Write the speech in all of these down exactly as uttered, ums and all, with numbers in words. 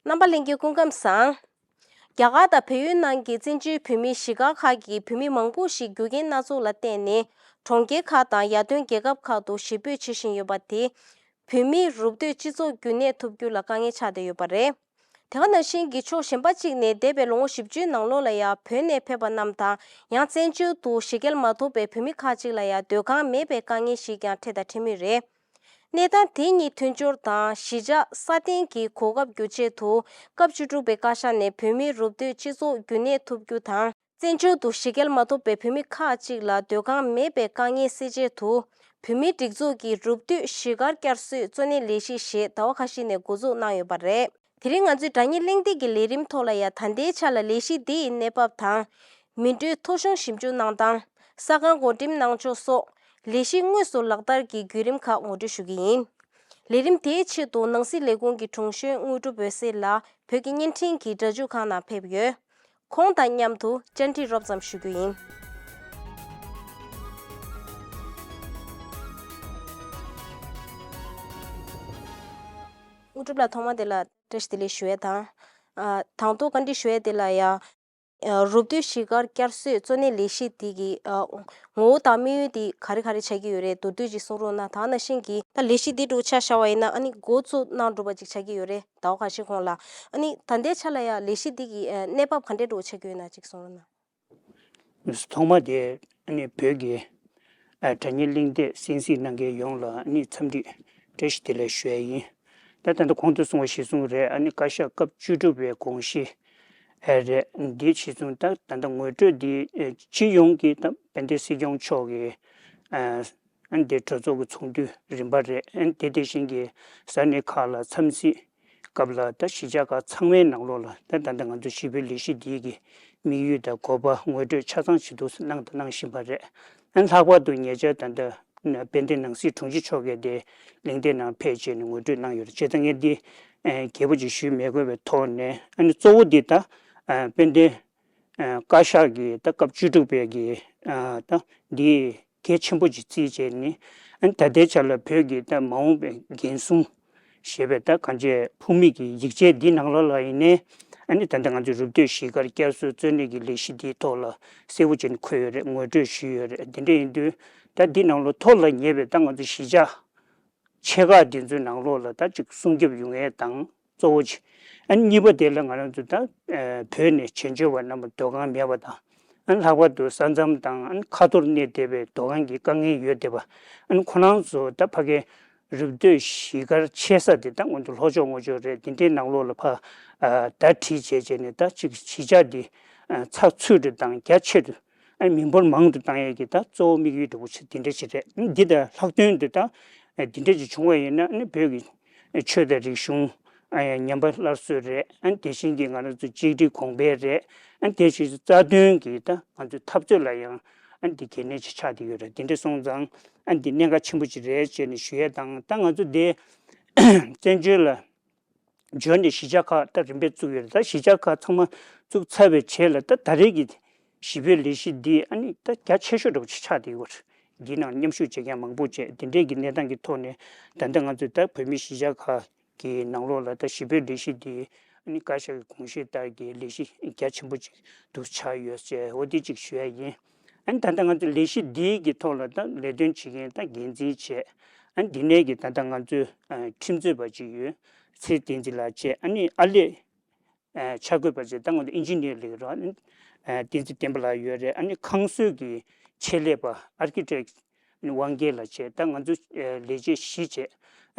རྣམ་པ་ལྷན་རྒྱས་སྐུ་ཁམས་བཟང་། རྒྱ་གར་དང་བལ་ཡུལ་ནང་གི་བཙན་བྱོལ་བོད་མིའི་གཞིས་སྒར་ཁག་གི་བོད་མི་མང་པོ་ཞིག་རྒྱུ་རྐྱེན་སྣ་ཚོགས་ལ་བརྟེན་ནས་གྲོང་ཁྱེར་ཁག་དང་ཡར་ཐོན་རྒྱལ་ཁབ་ཁག་ཏུ་གཞིས་སྤོས་བྱེད་བཞིན་ཡོད་པ་དེས་བོད་མིའི་རུབ་སྟོད་སྤྱི་ཚོགས་རྒྱུན་གནས་ཐུབ་རྒྱུ་ལ་དཀའ་ངལ་ཆགས་བསྡད་ཡོད་པ་རེད། དེ་ག་ནང་བཞིན་གྱི་ཕྱོགས་གཞན་པ་གཅིག་ནས་འདས་པའི་ལོ་ངོ་བཞི་བཅུའི་ནང་ལོགས་ལ་ཡང་བོད་ནས་ཕེབས་པ་རྣམས་དང་ཡང་བཙན་བྱོལ་དུ་གཞིས་སྐྱེལ་མ་ཐོབ་པའི་བོད་མི་ཁག་ཅིག་ལ་ཡང་སྡོད་ཁང་མེད་པའི་དཀའ་ངལ་ཞིག་ཀྱང་འཕྲད་དང་འཕྲད་མུས་རེད། གནས་སྟངས་དེ་གཉིས་མཐུན་སྦྱོར་དང་གཞིས་ཆགས་སྲ་བརྟན་གྱི་གོ་སྐབས་བསྒྱུར་ཆེད་དུ་སྐབས་བཅུ་དྲུག་པའི་བཀའ་ཤག་ནས་བོད་མིའི་རུབ་སྟོད་སྤྱི་ཚོགས་རྒྱུན་གནས་ཐུབ་རྒྱུ་དང་། བཙན་བྱོལ་དུ་གཞིས་སྐྱེལ་མ་ཐོབ་པའི་བོད་མི་ཁག་ཅིག་ལ་སྡོད་ཁང་མེད་པའི་དཀའ་ངལ་སེལ་ཆེད་དུ་བོད་མིའི་སྒྲིག་འཛུགས་ཀྱི་རུབ་སྟོད་གཞིས་སྒར་བསྐྱར་གསོའི་གཙོ་གནད་ལས་གཞི་ཞེས་ཟླ་བ་ཁ་ཤས་ནས་འགོ་འཛུགས་གནང་ཡོད་པ་རེད། དེ་རིང་ང་ཚོས་དྲ་བརྙན་གླེང་སྟེགས་ཀྱི་ལས་རིམ་ཐོག་ལ་ཡང་ད་ལྟའི་ཆ་ལ་ལས་གཞི་འདི་ཡི་གནས་བབ་དང་། མི་འགྲོའི་ཐོ་གཞུང་ཞིབ་འཇུག་གནང་སྟངས། ས་ཁང་བགོ་འགྲེམས་གནང་ཕྱོགས་སོགས་ལས་གཞི་དངོས་སུ་ལག་བསྟར་གྱི་བརྒྱུད་རིམ་ཁག་ངོ་སྤྲོད་ཞུ་གི་ཡིན། ལས་རིམ་དེའི་ཆེད་དུ་ནང་སྲིད་ལས་ཁུངས་ཀྱི་དྲུང་གཞོན་དངོས་གྲུབ་འོད་ཟེར་ལགས་བོད་ཀྱི་བརྙན་འཕྲིན་གྱི་སྒྲ་འཇུག་ཁང་ནང་ཕེབས་ཡོད། ཁོང་དང་མཉམ་དུ་བཅར་འདྲི་རོབ་ཙམ་ཞུ་རྒྱུ་ཡིན། དངོས་གྲུབ་ལགས་ཐོག་མ་དེ་ལ་བཀྲ་ཤིས་བདེ་ལེགས་ཞུ་ཡས་དང་། ཨ། དང་ཐོག་བཀའ་འདྲི་ཞུ་ཡས་དེ་ལ་ཡ། ཨ། རུབ་སྟོད་གཞིས་སྒར་བསྐྱར་གསོའི་གཙོ་གནད་ལས་གཞི་དེ་གི། ཨ། ངོ་བོ་དང་དམིགས་ཡུལ་དེ་ག་རེ་ག་རེ་ཆགས་ཀྱི་ཡོད་རེད། མདོར་བསྡུས་ཅིག་གསུང་རོགས་གནང་། ད་ནང་བཞིན་གྱི་ད་ལས་གཞི་འདི་འདྲ་ཆ་བཞག་པ་ཡིན་ན་ཨ་ནི་འགོ་བཙུགས་གནང་གྲུབ་པ་ཅིག་ཆགས་ཀྱི་ཡོད་རེད། ཟླ་བ་ཁ་ཤས་གོང་ལ། ཨ་ནི་ད་ལྟའི་ཆ་ལ་ཡ་ལས་གཞི་འདི་གི་ཨ་གནས་བབ་ག་འདྲས་འདྲ་ཆགས་ཀྱི་ཡོད་ན་ཅིག་གསུང་རོགས་གནང་། ཐོག་མ་དེ་ཨ་ནི་བོད་ཀྱི་ཨ་དྲ་བརྙན་གླེང་སྟེགས་གསན་གཟིགས་གནང་མཁན་ཡོངས་ལ་ཨ་ནི་འཚམས་འདྲི་བཀྲ་ཤིས་བདེ་ལེགས་ཞུ་ཡ་ཡིན། ད་ད་ལྟ་གོང་དུ་གསུངས་པ་གཞིར་བཟུང་རེད། ཨ་ནི་བཀའ་ཤག་སྐབས་བཅུ་དྲུག་པའི་དགོངས་གཞི་ཨ་རེད། འདི་གཞིར་བཟུང་ད་ད་ལྟ་ངོ་སྤྲོད་འདི་ཨ་སྤྱི་ཡོངས་ཀྱི་ད་དཔལ་ལྡན་སྲིད་སྐྱོང་མཆོག་གི་ཨ་ཨ་ནི་དེ་གྲོས་ཚོགས་ཀྱི་ཚོགས་འདུའི་རིམ་པ་རེད། ཨ་ནི་དེ་དེ་བཞིན་གྱི་ས་གནས་ཁག་ལ་འཚམས་གཟིགས་སྐབས་ལ་ད་གཞིས་ཆགས་ཁག་ཚང་མའི་ནང་ལོགས་ལ་ད་ད་ལྟ་ང་ཚོ་གཞིས་སྤོའི་ལས་གཞི་འདིའི་གི་དམིགས་ཡུལ་དང་གོ་བ་ངོ་སྤྲོད་ཆ་ཚང་ཞིག་ཏུ་གནང་དང་གནང་བཞིན་པ་རེད། ཨ་ནི་ལྷག་པར་དུ་ཉེ་ཆར་ད་ལྟ་དཔལ་ལྡན་ནང་སྲིད་དྲུང་ཆེ་མཆོག་གིས་དེ་གླེང་སྟེགས་ནང་ཕེབས་བྱས་ནས་ངོ་སྤྲོད་གནང་ཡོད་རེད། བྱས་ཙང་ངས་འདི་ཨ་རྒྱས་པོ་ཅིག་ཞུས་མི་དགོས་པའི་ཐོག་ནས། ཨ་ནི་གཙོ་བོ་འདི་ད་ཨ་དཔལ་ལྡན་ཨ་བཀའ་ཤག་གིས་ད་སྐབས་བཅུ་དྲུག་པའི་གི་ཨ་ད་འདི་གལ་ཆེན་པོ་ཅིག་བརྩིས་བྱས་ནས། ཨ་ནི་ད་ལྟའི་ཆ་ལ་བོད་ཀྱི་ད་མ་འོངས་པའི་འགན་སྲུང་ཞེས་པའི་ད་གང་ཅི་ཕུགས་དམིགས་ཀྱི་ཡིག་ཆ་འདི་ནང་ལོགས་ལ་ཡིན་ནའི། ཨ་ནི་ད་ལྟ་ང་ཚོའི་རུབ་སྟོད་གཞིས་སྒར་བསྐྱར་གསོའི་གཙོ་གནད་ཀྱི་ལས་གཞི་འདིའི་ཐོག་ལ་གསལ་པོ་བྱས་ནས་འཁོད་ཡོད་རེད། ངོ་སྤྲོད་ཞུས་ཡོད་རེད། དེ་འདྲ་ཡིན་དུས་ད་འདི་ནང་ལོགས་ཐོག་ལ་ཉེ་བའི་ད་ང་ཚོ་གཞིས་ཆགས་ཆེ་ཁག་འདི་ཚོའི་ནང་ལོགས་ལ་ད་ཅིག་སྲུང་སྐྱོབ་ཡོང་ཡས་དང་གཙོ་བོ་ཅིག་ཨ་ནི་གཉིས་པ་དེ་ལ་ང་རང་ཚོ་ད་ཨ་བོད་ནས་བྱེས་འབྱོར་བ་རྣམས་སྡོད་ཁང་མེད་པ་དང་། ཨ་ནི་ལྷག་པར་དུ་ས་མཚམས་དང་ཨ་ནི་ཁ་ཐོར་གནས་བསྡད་པའི་སྡོད་ཁང་གི་དཀའ་ངལ་ཡོད་བསྡད་པ། ཨ་ནི་ཁོ་རང་ཚོ་ད་ཕ་གའི་རུབ་སྟོད་གཞིས་སྒར་ཆེ་ས་དེ་ད་སྔོན་དུ་ལྷོ་ཕྱོགས་ངོས་ཕྱོགས་རེད། དེ་འདྲའི་ནང་ལོགས་ལ་ཕ་ཨ་ད་བྲིས་བྱས་བྱས་ནས་ད་ཅིག་གཞིས་ཆགས་འདི་ཨ་ཚགས་ཚུད་དུ་དང་རྒྱ་ཆེ་དུ་ཨ་མི་འབོར་མང་དུ་བཏང་ཡས་ཀྱི་ད་གཙོ་བོ་དམིགས་ཡུལ་འདྲ་པོ་ཆེ་དེ་འདྲ་ཞིག་རེད། འདི་དང་ལྷག་དོན་དུ་ད་འདི་འདྲ་ཞིག་བྱུང་བ་ཡིན་ན་ཨ་ནི་བོད་ཀྱི་ཆོས་དང་རིག་གཞུང་ཨ་ཉམས་པ་སླར་གསོ་རེད། ཨ་ནི་དེ་བཞིན་གྱི་ང་རང་ཚོ་གཅིག་སྒྲིལ་གོང་འཕེལ་རེད། ཨ་ནི་དེ་བཞིན་རྩ་དོན་གྱི་ད་ང་ཚོའི་འཐབ་རྩོད་ལ་ཡང་ཨ་ནི་འདི་གལ་གནད་ཅིག་ཆགས་བསྡད་ཡོད་རེད། དེ་འདྲ་སོང་ཙང་ཨ་ནི་འདི་གནད་འགག་ཆེན་པོ་ཅིག་རེད་ཅེས་ནས་ཞུ་ཡས་དང་། ད་ང་ཚོ་འདི་བཙན་བྱོལ་ལ་འབྱོར་ནས་གཞིས་ཆགས་ཁག་ད་རིམ་པས་བཙུགས་ཡོད་རེད། ད་གཞིས་ཆགས་ཁག་ཚང་མ་བཙུགས་ཚར་བའི་རྗེས་ལ་ད་ད་རེས་ཀྱི་གཞིས་སྤོའི་ལས་གཞི་འདི་ཨ་ནི་ད་རྒྱ་ཆེ་ཤོས་འདྲ་པོ་ཅིག་ཆགས་བསྡད་ཡོད་རེད། འདིའི་ནང་མཉམ་ཞུགས་བྱེད་མཁན་མང་པོ་བྱས། དེ་འདྲའི་གི་གནས་སྟངས་ཀྱི་ཐོག་ནས་ད་ལྟ་ང་ཚོས་ད་བོད་མི་གཞིས་ཆགས་ཁག་གི་ནང་ལོགས་ལ་ད་གཞིས་སྤོའི་ལས་གཞི་འདི་ཨ་ནི་བཀའ་ཤག་གི་དགོངས་གཞི་ལྟར་གྱི་ལས་གཞི་རྒྱ་ཆེན་པོ་ཅིག་ཏུ་ཆགས་ཡོད་ཅེས་འོ་དེ་ཅིག་ཞུ་ཡ་ཡིན། ཨ་ནི་ད་ལྟ་ང་ཚོ་ལས་གཞི་འདིའི་གི་ཐོག་ལ་ད་ལས་དོན་བྱེད་མཁན་ད་འགན་འཛིན་བྱས། ཨ་ནི་འདི་ནས་གི་ད་ལྟ་ང་ཚོའི་ཨ་ཁྲིམས་རྩོད་པ་ཅིག་ཡོད། ཚེ་བསྟན་འཛིན་ལགས་བྱས། ཨ་ནི་ཨ་ལས་ཨ་འཆར་འགོད་པ་བྱས། ད་ང་ཚོ་ཨིན་ཇི་ནིར་ལས་རོགས་ཨ་ནི་ཨ་བསྟན་འཛིན་བསྟན་པ་ལགས་ཡོད་རེད། ཨ་ནི་ཁང་བཟོས་ཀྱི་ཆེད་ལས་པ་ཨར་ཀི་ཊེག་དབང་རྒྱལ་ལགས་བྱས། ད་ང་ཚོ་ཨ་ལས་བྱེད་བཞི་བྱས།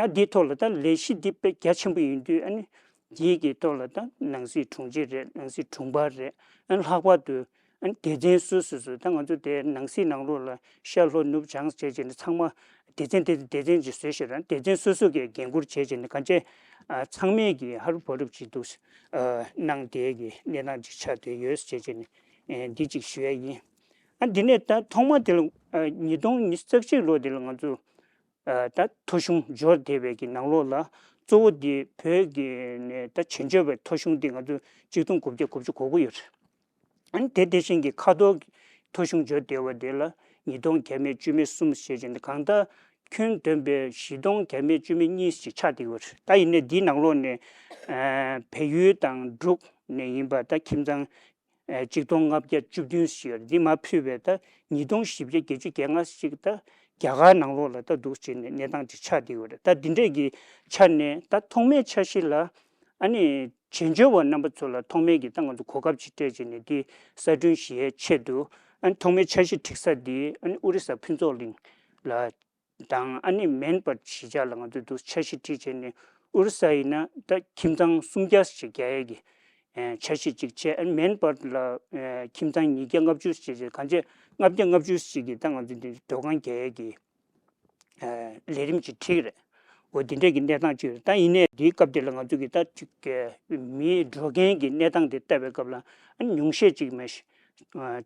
ཨ་འདིའི་ཐོག་ལ་ད་ལས་གཞི་འདི་དཔེ་རྒྱ་ཆེན་པོ་ཡིན་དུས་ཨ་ནི་འདིའི་གི་ཐོག་ལ་ད་ནང་སྲིད་དྲུང་ཆེ་རེད། ནང་སྲིད་དྲུང་འཕར་རེད། ཨ་ནི་ལྷག་པར་དུ་ཨ་ནི་སྡེ་ཚན་སོ་སོ་སོ་ད་ང་ཚོ་དེ་ནང་སྲིད་ནང་ལོགས་ལ་ཤར་ལྷོ་ནུབ་བྱང་བྱས་བྱས་ནས་ཚང་མ་སྡེ་ཚན་དེ་སྡེ་ཚན་གྱིས་བཟོས་ཤག་ར། སྡེ་ཚན་སོ་སོ་གིས་འགན་འཁུར་བྱས་བྱས་ནས་གང་ཅི་ཨ་ཚང་མས་ཀྱི་ཧ་རུ་བ་རུབ་ཅིག་འདུག་ཨ་གནང་བསྡད་ཀྱི་གནས་སྟངས་ཅིག་ཆགས་བསྡད་ཡོད་བྱས་བྱས་ནས་ཨ་འདི་ཅིག་ཞུ་ཡ་ཡིན། ཨ་འདི་ནས་ད་ཐོག་མ་དེ་ལ་ཨ་ཉིས་སྟོང་ཉི་ཤུ་རྩ་གཅིག་ལོ་དེ་ལ་ང་ཚོ་ཨ་ད་ཐོ་གཞུང་འབྱོར་བསྡད་པའི་གི་ནང་ལོགས་ལ་གཙོ་བོ་འདི་བོད་ཀྱི་ནས་ད་བྱེས་འབྱོར་བའི་ཐོ་གཞུང་འདི་ང་ཚོ་གཅིག་སྟོང་དགུ་བརྒྱ་དགུ་བཅུ་གོ་དགུ་ཡོད་རེད། ཨ་ནི་དེ་དེ་བཞིན་གྱི་ཁ་ཐོར་གྱི་ཐོ་གཞུང་འབྱོར་བསྡད་པ་དེ་ལ་ཉིས་སྟོང་བརྒྱ་མེད་བཅུ་མེད་གསུམ་ཞེས་བྱས་ནས་གང་ལྟར་ ཁྱོན་བསྡོམས་པའི་བཞི་སྟོང་བརྒྱ་མེད་བཅུ་མེད་གཉིས་ཤིག་ཆགས་བསྡད་ཡོད་རེད། ད་ཡིན་ནའི་འདིའི་ནང་ལོགས་ནས་ཨ་བལ་ཡུལ་དང་འབྲུག་ནས་ཡིན་པ་ད་ཁྱིམ་ཚང་ཨ་གཅིག་སྟོང་ལྔ་བརྒྱ་བཅུ་བདུན་ཞིག་ཡོད་རེད། འདི་མར་ཕུད་པའི་ད་ཉིས་སྟོང་བཞི་བརྒྱ་བརྒྱད་ཅུ་གྱ་ལྔ་ཞིག་ད་རྒྱ་གར་ནང་ལོགས་ལ་ད་འདུག་བྱས་ནས་གནས་སྟངས་ཅིག་ཆགས་བསྡད་ཡོད་རེད། ད་འདི་འདྲས་ཀྱི་ཆ་ནས་ད་ཐོག་མའི་འཆར་གཞི་ལ་ཨ་ནི་བྱེས་འབྱོར་བ་རྣམ་པ་ཚོ་ལ་ཐོག་མའི་གི་ད་ང་ཚོ་གོ་སྐབས་ཅིག་སྤྲད་བྱས་ནས་འདི་གསར་སྐྲུན་བྱེད་ཡའི་ཆེད་དུ་ཨ་ནི་ཐོག་མའི་འཆར་གཞི་སྒྲིག་ས་འདི་ཨ་ནི་ཨོ་རི་ས་ཕུན་ཚོགས་གླིང་ལ། དང་ཨ་ནི་མེན་པར་གཞིས་ཆགས་ལ་ང་ཚོས་འདུག་འཆར་གཞི་བྲིས་བྱས་ནས་ཨོ་རི་ས་ཡིན་ན་ད་ཁྱིམ་ཚང་སུམ་བརྒྱ་ཞིག་རྒྱག་ཡས་ཀྱི་ཨ་འཆར་གཞི་ཅིག་བྱས། ཨ་ནི་མེན་པར་ལ་ཨ་ཁྱིམ་ཚང་ཉིས་བརྒྱ་ལྔ་བཅུ་ཞིག་བྱས། གང་བྱས་ལྔ་བརྒྱ་ལྔ་བཅུ་ཞིག་གི་ད་ང་ཚོས་འདི་སྡོད་ཁང་རྒྱག་ཡས་ཀྱི་ཨ་ལས་རིམ་ཅིག་བྲིས་རེད། འོ་འདི་འདྲས་ཀྱི་གནས་སྟངས་ཅིག་རེད། ད་ཡིན་ནའི་འདིའི་སྐབས་དེ་ལ་ང་ཚོ་གི་ད་ཅིག་མིའི་འགྲོ་མཁན་གྱི་གནས་སྟངས་དེ་བལྟ་བའི་སྐབས་ལ་ཨ་ནི་ཉུང་ཤས་ཅིག་མ་གཞི་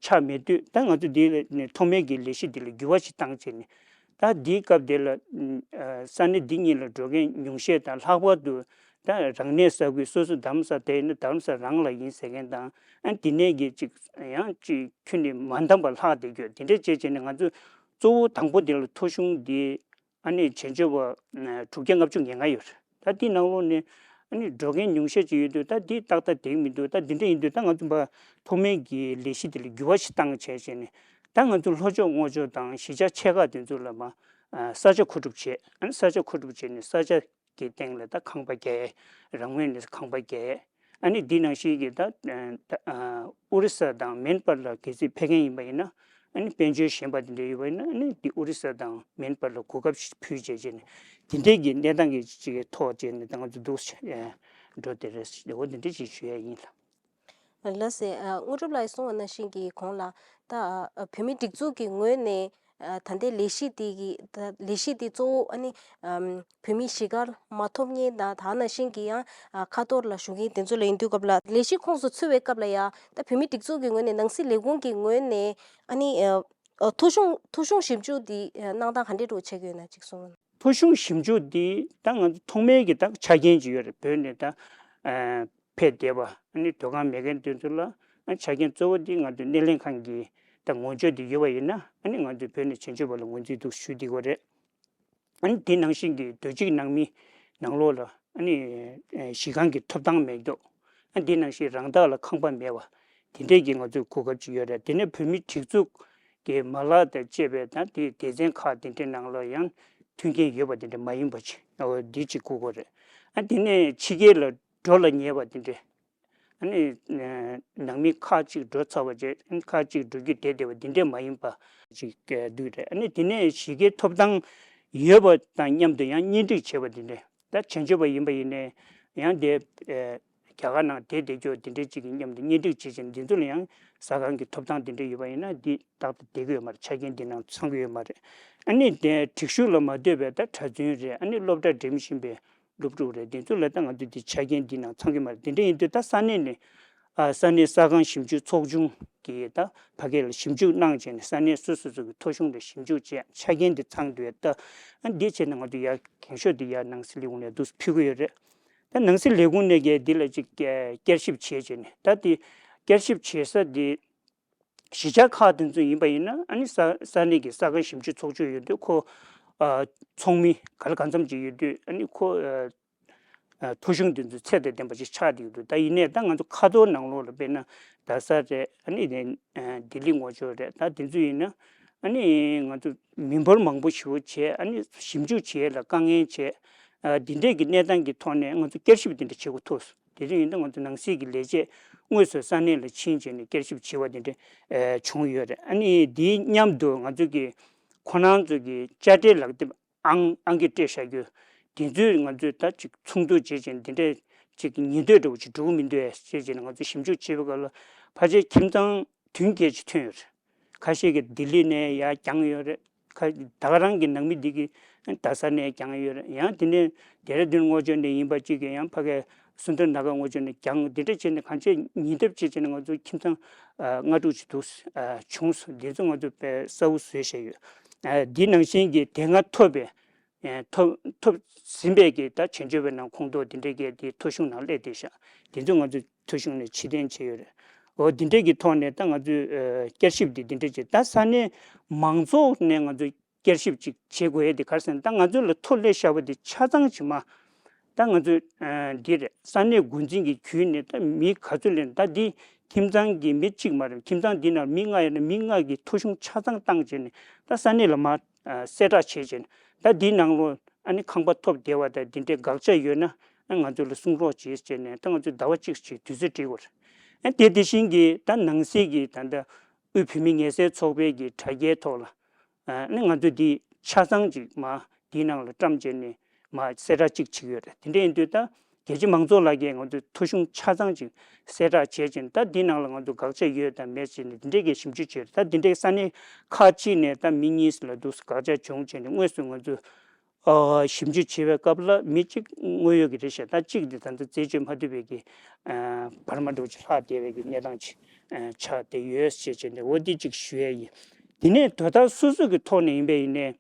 ཆགས་མེད་དུས། ད་ང་ཚོ་འདི་ནས་ཐོག་མའི་གི་ལས་གཞི་འདི་ལ་འགྱུར་བ་ཞིག་བཏང་བྱས་ནས། ད་འདིའི་སྐབས་དེ་ལ་ཨ་ས་གནས་འདི་གཉིས་ལ་འགྲོ་མཁན་ཉུང་ཤས་དང་། ལྷག་པར་དུ་ད་རང་གནས་ས་ཁུལ་སོ་སོ་རྡ་རམ་ས་དེ་ཡིན་ན་རྡ་རམ་ས་རང་ལ་ཡིན་ཟེར་མཁན་དང་། ཨ་འདི་ནས་གི་ཅིག་ཡང་ཅིག་ཁྱོན་ནས་མ་འདང་པ་ལྷག་བསྡད་རྒྱུ་དེ་འདྲས་བྱས་བྱས་ནས། ང་ཚོས་གཙོ་བོ་དང་པོ་དེ་ལ་ཐོ་གཞུང་འདི་ཨ་ནི་བྱེས་འབྱོར་བ་ཨ་དྲུག་བརྒྱ་ལྔ་བཅུ་ང་ལྔ་ཡོད་རེད། ད་འདི་ནང་ལོགས་ནས་ཨ་ནི་འགྲོ་མཁན་ཉུང་ཤས་ཅིག་ཡོད་དུས། ད་འདི་ཏག་ཏག་བསྡད་མི་འདུག་ད་འདི་འདྲ་ཡིན་དུས་ད་ང་ཚོ་ཕར་ཐོག་མའི་གི་ལས་གཞི་དེ་ལ་འགྱུར་བ་ཞིག་བཏང་བྱས་བྱས་ནས། ད་ང་ཚོ་ལྷོ་ཕྱོགས་རྔོག་ཕྱོགས་དང་གཞིས་ཆགས་ཆེ་ཁག་དེ་ཚོ་ལ་མར་ཨ་ས་ཆ་མཁོ་སྒྲུབ་བྱས། ཨ་ནི་ས་ཆ་མཁོ་སྒྲུབ་བྱས་ནས་ས་ཆ་གི་སྟེང་ལ་ད་ཁང་པ་རྒྱག་ཡས། རང་ངོས་ནས་ཁང་པ་རྒྱག་ཡས། ཨ་ནི་འདི་ནང་བཞིན་གྱི་ད་ཨ་ཨོ་རི་ས་དང་མེན་པར་ལ་གལ་སྲིད་ཕེབས་མཁན་ཡིན་པ་ཡིན་ན། ཨ་ནི་དཔལ་འབྱོར་ཞན་པ་དེ་འདྲ་ཡོད་པ་ཡིན་ན། ཨ་ནི་འདི་ཨོ་རི་ས་དང་མེན་པར་ལ་གོ་སྐབས་ཤིག་ཕུལ་བྱས་བྱས་ནས། དེ་འདྲས་ཀྱི་གནས་སྟངས་ཀྱི་ཅིག་གི་ཐོག་བྱས་ནས་ད་ང་ཚོ་འདུག་སེ་འགྲོ་བསྡད་རེད། འོ་འདི་འདྲས་ཅིག་ཞུ་ཡ་ཡིན་ལགས། ལགས་སེ། ཨ་དངོས་གྲུབ་ལགས་གསུངས་པ་ནང་བཞིན་གྱི་གོང་ལ་ད་ཨ་བོད་མིའི་སྒྲིག་འཛུགས་ཀྱི་ངོས་ནས་ཨ་ད་ལྟའི་ལས་གཞི་དེ་གི་ད་ལས་གཞི་དེ་གཙོ་བོ་ཨ་ནི་ཨམ་བོད་མིའི་གཞིས་སྒར་མ་ཐོབ་མཁན་དང་། ད་ནང་བཞིན་གྱི་ཡང་ཨ་ཁ་ཐོར་ལ་བཞུགས་མཁན་དེ་ཚོ་ལ་ཡིན་དུས་སྐབས་ལ། ལས་གཞི་ཁོངས་སུ་ཚུད་པའི་སྐབས་ལ་ཡ་ད་བོད་མིའི་སྒྲིག་འཛུགས་ཀྱི་ངོས་ནས་ནང་སྲིད་ལས་ཁུངས་ཀྱི་ངོས་ནས་ཨ་ནི་ཨ་ཨ་ཐོ་གཞུང་ཐོ་གཞུང་ཞིབ་འཇུག་དེ་ཨ་གནང་སྟངས་ག་འདྲས་འགྲོ་བྱེད་ཀྱི་ཡོད་ན་ཅིག་གསུངས། ཐོ་གཞུང་ཞིབ་འཇུག་འདི་ད་ང་ཚོ་ཐོག་མའི་གི་ད་ཆ་རྐྱེན་ཅིག་ཡོད་རེད། བོད་ནས་ད་ཨ་ཕེབས་བསྡད་པ། ཨ་ནི་སྡོད་ཁང་མེད་མཁན་དེ་ཚོ་ལ་ཨ་ཆ་རྐྱེན་གཙོ་བོ་འདི་ང་ཚོའི་སྣེ་ལེན་ཁང་གི་ད་ངོ་བརྗོད་འདི་ཡོད་པ་ཡིན་ན། ཨ་ནི་ང་ཚོས་བོད་ནས་བྱེས་འབྱོར་བ་ལ་ངོས་འཛིན་འདུག་ཞུ་བསྡད་ཀྱི་ཡོད་རེད། ཨ་ནི་དེ་ནང་བཞིན་གྱི་སྡོད་སྤྱིའི་ནང་མི་ནང་ལོགས་ལ་ཨ་ནི་ཨ་གཞིས་ཁང་གི་ཐོབ་ཐང་མེད་མཁན། ཨ་འདི་ནང་བཞིན་རང་བདག་ལ་ཁང་པ་མེད་པ། དེ་འདྲས་ཀྱི་ང་ཚོའི་གོ་སྐབས་ཅིག་ཡོད་རེད། དེ་ནས་བོད་མིའི་སྒྲིག་འཛུགས་ཀྱི་མ་ལག་དང་བཅས་པའི་ད་དེའི་སྡེ་ཚན་ཁག་དེ་འདྲའི་ནང་ལ་ཡང་མཐུན་རྐྱེན་ཡོད་པ་དེ་འདྲ་མ་ཡིན་པ་ཅིག་འོ་འདི་ཅིག་དགོས་ཀྱི་རེད། ཨ་དེ་ནས་ཕྱི་རྒྱལ་ལ་འགྲོ་ལ་ཉེ་བ་དེ་འདྲ། ཨ་ནི་ཨ་ནང་མི་ཁག་ཅིག་འགྲོ་ཚར་བ་བྱས། ཨ་ནི་ཁག་ཅིག་འགྲོ་རྒྱུ་བསྡད་བསྡད་པ་འདི་འདྲས་མ་ཡིན་པ་ཅིག་འདུག་རེད། ཨ་ནི་དེ་ནས་གཞིས་ཀའི་ཐོབ་ཐང་ཡོད་པ་དང་མཉམ་དུ་ཡང་གཉེན་སྒྲིག་བྱས་པ་འདི་འདྲས། ད་བྱེས་འབྱོར་པ་ཡིན་པ་ཡིན་ནའི་ཡང་དེ་ཨ་རྒྱ་གར་ནང་བསྡད་བསྡད་རྒྱུ་འདི་འདྲས་ཅིག་གི་མཉམ་དུ་གཉེན་སྒྲིག་བྱས་བྱས་ནས། འདི་ཚོ་ལ་ཡང་ཟ་ཁང་གི་ཐོབ་ཐང་འདི་འདྲས་ཡོད་པ་ཡིན་ན་འདི་ཏག་ཏག་བསྡད་ཀྱི་ཡོད་མ་རེད། ཆ་རྐྱེན་འདི་ནང་ཚང་གི་ཡོད་མ་རེད། ཨ་ནི་དེ་སྒྲིག་ཞུགས་ལ་མ་ལྟོས་པའི་ད་གྲྭ་བཙུན་རེད། ཨ་ནི་སློབ་གྲྭ་འགྲིམ་བཞིན་པའི་སློབ་ཕྲུག་རེད། དེ་ཚོ་ལ་ད་ང་ཚོས་འདི་ཆ་རྐྱེན་འདི་ནང་ཚང་གི་མ་རེད། དེ་འདྲ་ཡིན་དུས་ད་ས་གནས་ནས་ཨ་ས་གནས་ས་ཁང་ཞིབ་འཇུག་ཚོགས་ཆུང་གིས་ད་ཕ་གི་ལ་ཞིབ་འཇུག་གནང་བྱས་ནས། ས་གནས་སོ་སོ་སོ་གི་ཐོ་གཞུང་ལ་ཞིབ་འཇུག་བྱས། ཆ་རྐྱེན་འདི་ཚང་དུས་ད་ཨ་འདི་བྱས་ནས་ང་ཚོ་ཡར་འགེངས་ཤོག་འདི་ཡར་ནང་སྲིད་ལས་ཁུངས་ནས་འདུག་ཕུལ་གི་ཡོད་རེད། ད་ནང་སྲིད་ལས་ཁུངས་ནས་གི་འདི་ལ་ཅིག་བསྐྱར་ཞིབ་བྱས་བྱས་ནས། ད་འདི་བསྐྱར་ཞིབ་བྱེད་ས་འདི་གཞིས་ཆགས་ཁག་དེ་ཚོ་ཡིན་པ་ཡིན་ན། ཨ་ནི་ས་ས་གནས་ཀྱི་ས་ཁང་ཞིབ་འཇུག་ཚོགས་ཆུང་ཡོད་དུས། ཁོ་ཨ་ཚོགས་མི་ག་ལ་གང་འཚམ་ཅིག་ཡོད་དུས། ཨ་ནི་ཁོ་ཨ་ཨ་ཐོ་གཞུང་དེ་ཚོ་ཚད་དང་ལྡན་པ་ཅིག་ཆགས་བསྡད་ཡོད་འདུག་ད་ཡིན་ནའི་ད་ང་ཚོ་ཁ་ཐོར་ནང་ལོགས་ལ་དཔེར་ན་རྡ་ས་རེད། ཨ་ནི་ཨ་ལྡི་ལི་རྔོག་ཕྱོགས་རེད། ད་དེ་ཚོ་ཡིན་ན་ཨ་ནི་ང་ཚོ་མི་འབོར་མང་པོ་ཞེ་པོ་བྱས། ཨ་ནི་ཞིབ་འཇུག་བྱེད་ཡས་ལ་དཀའ་ངལ་བྱས། ཨ་འདི་འདྲས་ཀྱི་གནས་སྟངས་ཀྱི་ཐོག་ནས་ང་ཚོ་བསྐྱར་ཞིབ་དེ་འདྲ་བྱེད་དགོས་ཐུག་སོང་། དེ་འདྲ་ཡིན་དུས་ང་ཚོ་ནང་སྲིད་ཀྱི་ལས་བྱེད་དངོས་སུ་ས་གནས་ལ་ཕྱིན་བྱས་ནས་བསྐྱར་ཞིབ་བྱེད་པ་དེ་འདྲ་ཨ་བྱུང་ཡོད་རེད། ཨ་ནི་དེའི་མཉམ་དུ་ང་ཚོ་གི་ཁོ་རང་ཚོ་གི་དཔྱ་ཁྲལ་ལག་དེབ་ཨང་ཨང་ཀི་སྤྲད་བཞག་རྒྱུ་དེ་ཚོས་ང་ཚོས་ད་ཅིག་ཚོགས་འདུ་བྱེད་བྱས་འདི་འདྲས་ཅིག་ཉེན་བརྡ་འདྲ་བོ་ཅིག་འགྲོ་གི་མི་འདུག་ཟེར་བྱས་ནས་ང་ཚོས་ཞིབ་འཇུག་བྱེད་པའི་སྐབས་ལ་ཕལ་ཆེར་ཁྱིམ་ཚང་བདུན་བརྒྱད་ཅིག་ཐོན་ཡོད་རེད། ཁ་ཤས་ཀྱིས་ལྡི་ལི་ནས་ཡར་བརྒྱངས་ཡོད་རེད། ཁ་ད་ག་རང་གི་ནང་མི་འདི་གིས་རྡ་ས་ནས་བརྒྱངས་ཡོད་རེད། ཡང་དེ་ནས་ལྡེ་ར་ལྡུན་རྔོག་ཕྱོགས་ནས་ཡིན་པ་གཅིག་གིས་ཡང་ཕ་གིའི་སུན་དར་ན་གར་རྔོག་ཕྱོགས་ནས་བརྒྱངས། འདི་འདྲ་བྱས་ནས་གང་ཅི་ཉེན་བརྡ་བྱས་བྱས་ནས་ང་ཚོ་ཁྱིམ་ཚང་ཨ་ལྔ་དྲུག་ཅིག་འདུག་ཨ་བྱུང་སོང་། འདི་ཚོ་ང་ཚོ་དཔེ་གསལ་པོ་བཟོས་བཞག་ཡོད། ཨ་འདི་ནང་བཞིན་གྱི་དེ་སྔ་ཐོབ་པའི་ཨ་ཐོབ་ཐོབ་ཟིན་པའི་གི་ད་བྱེས་འབྱོར་བའི་ནང་ཁོངས་གཏོགས་འདི་འདྲའི་གི་དེ་ཐོ་གཞུང་ནང་སླེབས་བསྡད་ཤག་དེ་ཚོ་ང་ཚོས་ཐོ་གཞུང་ནས་ཕྱིར་འཐེན་བྱས་ཡོད་རེད། འོ་འདི་འདྲའི་གི་ཐོག་ནས་ད་ང་ཚོས་ཨ་བསྐྱར་ཞིབ་འདི་འདི་འདྲ་བྱས། ད་ས་གནས་མང་ཚོགས་ནས་ང་ཚོས་ བསྐྱར་ཞིབ་ཅིག་བྱེད་དགོས་ཡས་དེ་ག་རེ་ཟེར་ན། ད་ང་ཚོ་ལ་ཐོ་སླེབས་བཞག་པ་དེ་ཆ་ཚང་ཅིག་མ། ད་ང་ཚོས་ཨ་འདི་རེད། ས་གནས་འགོ་འཛིན་གྱི་བརྒྱུད་ནས་ད་མི་ག་ཚོད་སླེབས། ད་འདི་ཁྱིམ་ཚང་གི་མི་གཅིག་མ་རེད། ཁྱིམ་ཚང་འདི་ནང་མི་ལྔ་ཡོད་ན་མི་ལྔ་གི་ཐོ་གཞུང་ཆ་ཚང་བཏང་བྱས་ནས་ད་ས་གནས་ལ་མར་ཨ་གསལ་བསྒྲགས་བྱས་བྱས་ནས། ད་འདིའི་ནང་ལོགས་ཨ་ནི་ཁང་པ་ཐོབ་བསྡད་པ་དང་འདི་འདྲའི་དགག་བྱ་ཡོད་ན་ཨ་ང་ཚོ་ལ་གསུང་རོགས་བྱེད་ཟེར་ནས། ད་ང་ཚོས་ཟླ་བ་གཅིག་ཅིག་དུས་ཚོད་སྤྲད་དགོས་རེད། ཨ་དེ་དེ་བཞིན་གྱི་ད་ནང་སྲིད་ཀྱི་ད་ལྟ་དབུས་བོད་མི་ངལ་སེལ་ཚོགས་པའི་གི་དྲ་རྒྱའི་ཐོག་ལ་ཨ་ནི་ང་ཚོ་འདི་ཆ་ཚང་ཅིག་མ་འདིའི་ནང་ལ་བཀྲམ་བྱས་ནས་མ་གསལ་བསྒྲགས་གཅིག་བྱེད་ཀྱི་ཡོད་རེད། དེ་འདྲ་ཡིན་དུས་ད་རྒྱལ་སྤྱི་མང་ཚོགས་ལ་གིས་ང་ཚོ་ཐོ་གཞུང་ཆ་ཚང་ཅིག་གསལ་བསྒྲགས་བྱས་ཅིང་། ད་འདིའི་ནང་ལ་ང་ཚོ་དགག་བྱ་ཡོད་དང་མེད་བྱས་ནས་འདི་འདྲའི་གི་ཞིབ་འཇུག་བྱས་རེད། ད་འདི་འདྲའི་ས་གནས་ཁག་ཅིག་ནས་ད་མི་གཉིས་ལ་འདུག་དགག་བྱ་བྱུང་བྱས་ནས། དངོས་སུ་ང་ཚོ་ཨ་ཞིབ་འཇུག་བྱེད་པའི་སྐབས་ལ་མི་གཅིག་དངོས་ཡོད་ཀྱི་རེད་ཤག་ད་གཅིག་དེ་ད་ལྟ་རྩད་གཅོད་མ་ཐུབ་པའི་གི་ཨ་བར་མ་འདྲ་བོ་ཅིག་ལྷག་བསྡད་པའི་གི་གནས་སྟངས་ཅིག་ཨ་ཆགས་བསྡད་ཡོད་ཅེས་བྱས་ནས། འོ་འདི་གཅིག་ཞུ་ཡས་ཡིན། དེ་ནས་དོ་བདག་སོ་སོ་གི་ཐོག་ནས་ཡིན་པས་ཡིན་ནའི།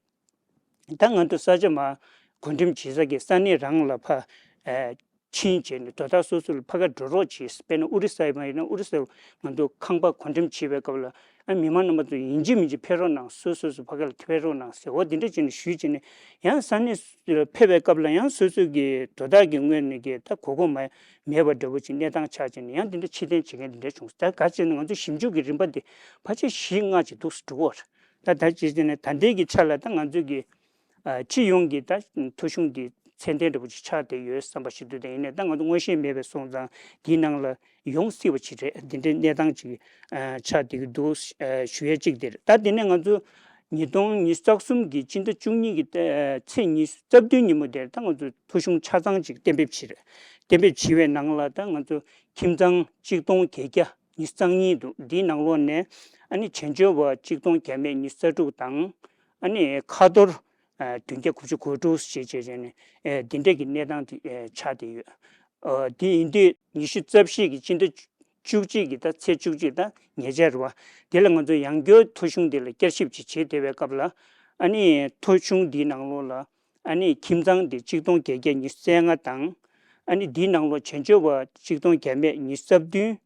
ད་ང་ཚོ་ས་ཆ་མར་བགོ་འགྲེམས་བྱེད་ས་གི་ས་གནས་རང་ལ་ཕར་ཨ་ཕྱིན་བྱས་ནས་དོ་བདག་སོ་སོ་ལ་ཕ་ག་འགྲོ་རོགས་གྱིས། དཔེར་ན་ཨོ་རི་ས་ཡིན་པ་ཡིན་ན་ཨོ་རི་ས་ང་ཚོ་ཁང་པ་བགོ་འགྲེམས་བྱེད་པའི་སྐབས་ལ་ཨ་མི་མང་རྣམ་པ་ཚོ་ཡིན་གཅིག་མིན་གཅིག་ཕེབས་རོགས་གནང་། སོ་སོ་སོ་ཕ་ག་ལ་ཕེབས་རོགས་གནང་ཟེར། འོ་འདི་འདྲ་བྱས་ནས་ཞུས་བྱས་ནས། ཡང་ས་གནས་སུ་ཕེབས་པའི་སྐབས་ལ་ཡང་སོ་སོ་གི་དོ་བདག་གི་ངོས་ནས་གི་ད་གོ་གོ་མ་མེད་པ་འདྲ་བོ་ཅིག་གནས་སྟངས་ཆགས་བྱས་ནས། ཡང་འདི་འདྲ་ཕྱིར་འཐེན་བྱེད་མཁན་འདི་འདྲ་བྱུང་། ད་ག་ཅེ་ན་ང་ཚོ་ཞིབ་འཇུག་གི་རིམ་པ་འདི་ཕལ་ཆེར་བཞི་ལྔ་ཅིག་འདུག་སེ་འགྲོ་གི་རེད། ད་ད་ཅེ་ཅེ་ནས་ད་ལྟའི་གི་ཆ་ལ་ད་ང་ཚོ་གི་ཨ་སྤྱི་ཡོངས་ཀྱི་ད་ཐོ་གཞུང་འདི་ཚད་ལྡན་འདྲ་བོ་ཅིག་ཆགས་བསྡད་ཡོད་བསམ་པ་ཞིག་འདུག་དེ་ཡིན་ནའི་ད་ང་ཚོ་མངོན་ཤེས་མེད་པའི་སོང་ཙང་འདིའི་ནང་ལ་ཡོང་སྲིད་པ་ཅིག་རེད། འདི་འདྲའི་གནས་སྟངས་ཅིག་ཨ་ཆགས་བསྡད་ཀྱི་འདུག་ཨ་ཞུ་ཡས་གཅིག་དེ་རེད། ད་དེ་ནས་ང་ཚོ་ཉིས་སྟོང་ཉི་ཤུ་རྩ་གསུམ་གྱི་སྤྱི་ཟླ་བཅུ་གཉིས་ཀྱི་ཨ་ཚེས་ཉི་ཤུ་རྩ་བདུན་ཉིན་མོ་དེར་ད་ང་ཚོ་ཐོ་གཞུང་ཆ་ཚང་ཅིག་གཏན་འབེབས་བྱས་རེད། གཏན་འབེབས་བྱས་པའི་ནང་ལ་ད་ང་ཚོ་ཁྱིམ་ཚང་གཅིག་སྟོང་བརྒྱད་བརྒྱ་ཉི་ཤུ་རྩ་གཉིས་འདུག་འདིའི་ནང་ལོགས་ནས་ཨ་ནི་བྱེས་འབྱོར་བ་གཅིག་སྟོང་བརྒྱ་མེད་ཉི་ཤུ་རྩ་དྲུག་དང་། ཨ་ནི་ཁ་ཐོར་ཨ་བདུན་བརྒྱ་དགུ་བཅུ་གོ་དྲུག་ཞེས་བྱས་བྱས་ནས་ཨེ་འདི་འདྲ་གི་གནས་སྟངས་དེ་ཨེ་ཆགས་བསྡད་ཡོད། ཨ་དེ་ཡིན་དུས་ཉི་ཤུ་རྩ་བཞི་གི་སྤྱི་ཟླ་བཅུ་གཅིག་གི་ད་ཚེས་བཅུ་གཅིག་ད་ཉེ་ཆར་རེད་བ། དེ་ལ་ང་ཚོ་ཡང་བསྐྱར་ཐོ་གཞུང་དེ་ལ་བསྐྱར་ཞིབ་ཅིག་བྱེད་བསྡད་པའི་སྐབས་ལ། ཨ་ནི་ཐོ་གཞུང་འདིའི་ནང་ལོགས་ལ་ཨ་ནི་ཁྱིམ་ཚང་དེ་གཅིག་སྟོང་བརྒྱད་བརྒྱ་ཉི་ཤུ་རྩ་ལྔ་དང་། ཨ་ནི་འདིའི་ནང་ལོགས་བྱེས་འབྱོར་བ་གཅིག་སྟོང་བརྒྱ་མེད་ཉི་ཤུ་རྩ་བདུན།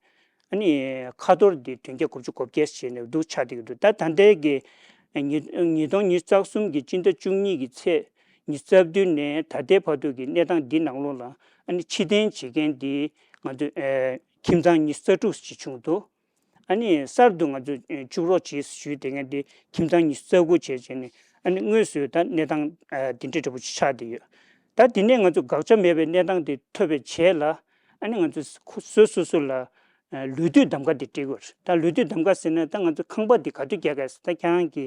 ཨ་ནི་ཁ་ཐོར་འདི་བདུན་བརྒྱ་དགུ་བཅུ་གོ་བརྒྱད་བྱས་ནས་འདུག་ཆགས་བསྡད་ཀྱི་འདུག་ད་ད་ལྟའི་གི་ཉིས་ཉིས་སྟོང་ཉི་ཤུ་རྩ་གསུམ་གྱི་སྤྱི་ཟླ་བཅུ་གཉིས་ཀྱི་ཚེས་ཉི་ཤུ་རྩ་བདུན་ནས་ད་ལྟའི་བར་དུ་གི་གནས་སྟངས་འདི་ནང་ལོགས་ལ་ཨ་ནི་ཕྱིར་འཐེན་བྱེད་མཁན་འདི་ང་ཚོ་ཨེ་ཁྱིམ་ཚང་ཉི་ཤུ་རྩ་དྲུག་ཅིག་བྱུང་འདུག་ཨ་ནི་གསར་དུ་ང་ཚོ་ཨེ་བཅུག་རོགས་བྱེད་ཞུས་བསྡད་མཁན་འདི་ཁྱིམ་ཚང་ཉི་ཤུ་རྩ་དགུ་བྱས་བྱས་ནས། ཨ་ནི་དངོས་སུ་ད་གནས་སྟངས་ཨེ་འདི་འདྲ་འདྲ་པོ་ཅིག་ཆགས་བསྡད་ཡོད། ད་འདི་ནས་ང་ཚོ་དགག་བྱ་མེད་པའི་གནས་སྟངས་དེ་ཐོབ་པའི་རྗེས་ལ། ཨ་ནི་ང་ཚོས་ཁོ་སོ་སོ་སོ་ལ་ཨ་ལུས་དུས་གདམ་ཀ་དེ་སྤྲད་དགོས་རེད། ད་ལུས་དུས་གདམ་ཀ་ཟེར་ན་ད་ང་ཚོ་ཁང་པ་འདི་ག་དུས་རྒྱག་ག་ཟེར། ད་ཁྱེད་རང་གི་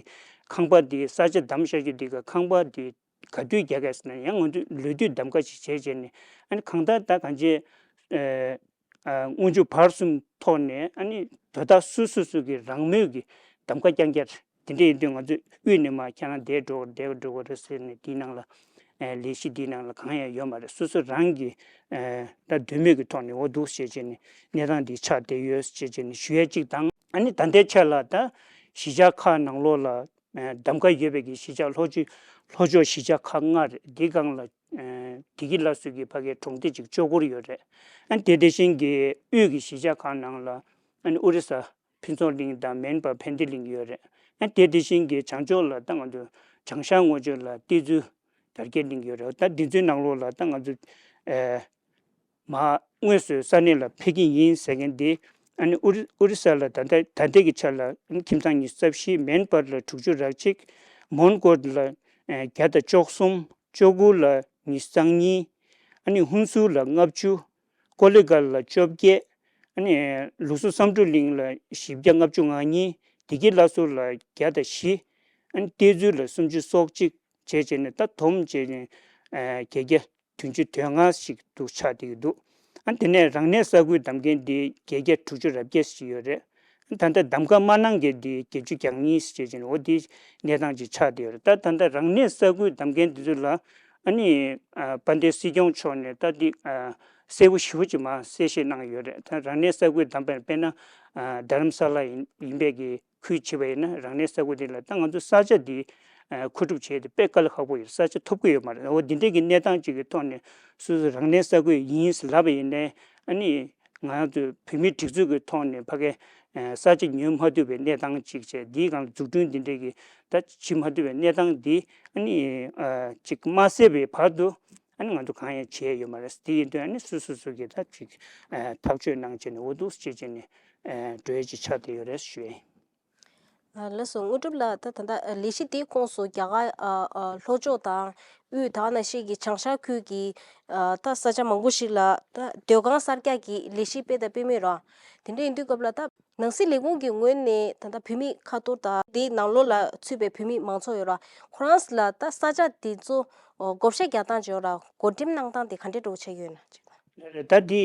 ཁང་པ་འདི་ས་ཆ་བདམས་བཞག་རྒྱུ་འདི་ག་ཁང་པ་འདི་ག་དུས་རྒྱག་ག་ཟེར་ན། ཡང་ང་ཚོས་ལུས་དུས་གདམ་ཀ་ཞིག་བྱས་བྱས་ནས། ཨ་ནི་གང་ལྟར་ད་གང་ཅི་ཨ་ཨ་སྔོན་འཇུག་བར་གསུམ་ཐོག་ནས་ཨ་ནི་དོ་བདག་སོ་སོ་སོ་གི་རང་མོས་ཀྱི་གདམ་ཀ་རྐྱང་རྐྱང་རེད། དེ་འདྲ་ཡིན་དུས་ང་ཚོས་དབུས་ནས་མར་ཁྱེད་རང་འདིར་འགྲོ་དགོས་འདིར་འགྲོ་དགོས་རེད་ཟེར་ནས་དེའི་ནང་ལ་ཨེ་ལས་གཞི་འདིའི་ནང་ལ་གང་ཡང་ཡོད་མ་རེད། སོ་སོ་རང་གི་ཨེ་ད་འདོད་མོས་ཀྱི་ཐོག་ནས་འོ་འདུག་ཞེས་བྱས་ནས་གནས་སྟངས་འདི་ཆགས་བསྡད་ཡོད་ཞེས་བྱས་ནས་ཞུ་ཡས་གཅིག་དང་། ཨ་ནི་ད་ལྟའི་ཆ་ལ་ད་གཞིས་ཆགས་ཁག་ནང་ལོགས་ལ་ཨེ་གདམ་ཀ་ཡོད་པའི་གི་གཞིས་ཆགས་ལྷོ་ཕྱོགས་ལྷོ་ཕྱོགས་གཞིས་ཆགས་ཁག་ལྔ་རེད། འདིའི་སྒང་ལ་ཨེ་བདེ་སྐྱིད་སླར་གསོ་གི་ཕ་གིའི་གྲོང་སྡེ་གཅིག་ལྕོག་གུར་ཡོད་རེད། ཨ་ནི་དེ་དེ་བཞིན་གྱི་དབུས་ཀྱི་གཞིས་ཆགས་ཁག་ནང་ལ་ཨ་ནི་ཨོ་རི་ས་ཕུན་ཚོགས་གླིང་དང་མེན་པ་ཕན་བདེ་གླིང་ཡོད་རེད། ཨ་དེ་དེ་བཞིན་གྱི་བྱང་ཕྱོགས་ལ་ད་ང་ཚོ་བྱང་ཤར་ངོས་ཕྱོགས་ལ་གཏེར་མཛོད་དར་རྒྱས་གླིང་ཡོད་རེད། ད་འདི་ཚོའི་ནང་ལོགས་ལ་ད་ང་ཚོ་ཨེ་མ་དངོས་སུ་ས་གནས་ལ་ཕེབས་ཀྱི་ཡིན་ཟེར་མཁན་འདི། ཨ་ནི་ཨོ་རི་ཨོ་རི་ས་ལ་ད་ལྟ་ད་ལྟའི་གི་ཆ་ལ་ཨ་ནི་ཁྱིམ་ཚང་ཉི་ཤུ་རྩ་བཞི། མེན་པར་ལ་དྲུག་ཅུ་རེ་གཅིག་མོན་གྷོ་ལ་ཨེ་བརྒྱ་དང་བཅུ་གསུམ། ལྕོག་གུར་ལ་ཉི་ཤུ་རྩ་གཉིས། ཨ་ནི་ཧུན་སུར་ལ་ལྔ་བཅུ། ཀོ་ལི་གྷལ་ལ་བཅོ་བརྒྱད། ཨ་ནི་ལུགས་སྲོལ་བསམ་གྲུབ་གླིང་ལ་བཞི་བརྒྱ་ལྔ་བཅུ་ང་གཉིས། བདེ་སྐྱིད་སླར་གསོ་ལ་བརྒྱ་དང་བཞི། ཨ་ནི་གཏེར་མཛོད་ལ་སུམ་ཅུ་སོ་གཅིག་བྱས་བྱས་ནས་ད་བསྡོམས་བྱས་ནས་ཨ་བརྒྱད་བརྒྱ་བདུན་ཅུ་དོན་ལྔ་ཞིག་འདུག་ཆགས་བསྡད་ཀྱི་འདུག་ཨ་ནི་དེ་ནས་རང་གནས་གསར་འཁོད་བདམས་མཁན་དེ་བརྒྱད་བརྒྱ་དྲུག་ཅུ་རེ་བརྒྱད་ཞིག་ཡོད་རེད། ད་ལྟ་གདམ་ཀ་མ་གནང་མཁན་དེ་བརྒྱད་ཅུ་གྱ་གཉིས་ཞེས་བྱས་ནས་འོ་དེ་གནས་སྟངས་ཅིག་ཆགས་བསྡད་ཡོད་རེད། ད་ད་ལྟ་རང་གནས་གསར་འཁོད་བདམས་མཁན་དེ་ཚོ་ལ་ཨ་ནི་ཨ་དཔལ་ལྡན་སྲིད་སྐྱོང་མཆོག་ནས་ད་འདི་ཨ་གསལ་པོ་ཞེ་པོ་ཅིག་མར་གསལ་བཤད་གནང་ཡོད་རེད། ད་རང་གནས་གསར་འཁོད་བདམས་པའི་དཔེར་ན་ཨ་རྡ་རམ་ས་ལ་ཡིན་ཡིན་པའི་གི་ཁུལ་བྱས་པ་ཡིན་ན་རང་གནས་གསར་འཁོད་དེ་ལ་ད་ང་ཚོ་ས་ཆ་འདི་ཨ་མཁོ་སྒྲུབ་བྱས་ཏེ་དཔེ་དཀའ་ལས་ཁག་པོ་ཡོད། ས་ཆ་ཐོབ་ཀྱི་ཡོད་མ་རེད། འོ་འདི་འདྲའི་གི་གནས་སྟངས་ཅིག་གི་ཐོག་ནས་སོ་སོ་རང་གནས་གསར་འཁོད་ཡིན་ལབ་པ་ཡིན་ནའི་ཨ་ནི། ང་ཚོས་བོད་མིའི་སྒྲིག་འཛུགས་ཀྱི་ཐོག་ནས་ཕ་གའི་ས་ཆ་ཉོ་མ་ཐུབ་པའི་གནས་སྟངས་ཅིག་བྱས། འདིའི་སྒང་ལ་འཛུགས་སྐྲུན་འདི་འདྲས་ཀྱི་ད་བྱེད་མ་ཐུབ་པའི་གནས་སྟངས་འདི་ཨ་ནི་ཅིག་མ་སེལ་བའི་བར་དུ་ཨ་ནི་ང་ཚོ་གང་ཡང་བྱས་ཡོད་མ་རེད། དེ་ཡིན་དུས་ཨ་ནི་སུ་སུ་སུ་གིས་ད་ཅིག་ཐག་གཅོད་གནང་བྱས་ནས་འོ་འདུག་སེ་བྱས་བྱས་ནས་འགྲོ་ཡ་ཅིག་ཆགས་བསྡད་ཡོད་རེད་ཞུ་ཡ་ཡིན། ལགས་སོ། དངོས་གྲུབ་ལགས། ད་ད་ལྟ་ལས་གཞི་དེའི་ཁོངས་སུ་རྒྱ་གར་ལྷོ་ཕྱོགས་དང་དབུས་ད་ག་ནང་བཞིན་གྱི་བྱང་ཤར་ཁུལ་གྱི་ད་ས་ཆ་མང་པོ་ཞིག་ལ་ད་སྡོད་ཁང་གསར་རྒྱག་གི་ལས་གཞི་སྤེལ་དང་སྤེལ་མུས་རེད། དེ་འདྲ་ཡིན་དུས་སྐབས་ལ་ད་ནང་སྲིད་ལས་ཁུངས་ཀྱི་ངོས་ནས་ད་ལྟ་བོད་མི་ཁ་ཐོར་དང་དེའི་ནང་ལོགས་ལ་ཚུད་པའི་བོད་མི་མང་ཚོགས་ཡོད་རེད། ཁོ་རང་ཚོ་ལ་ད་ས་ཆ་དེ་ཚོ་བགོ་བཤའ་རྒྱག་སྟངས་ཅིག་ཡོད་རེད། བགོ་འགྲེམས་གནང་སྟངས་དེ་ག་འདྲས་འདྲ་བོ་ཆགས་ཡོད་ན་ཅིག་ད། ད་འདི་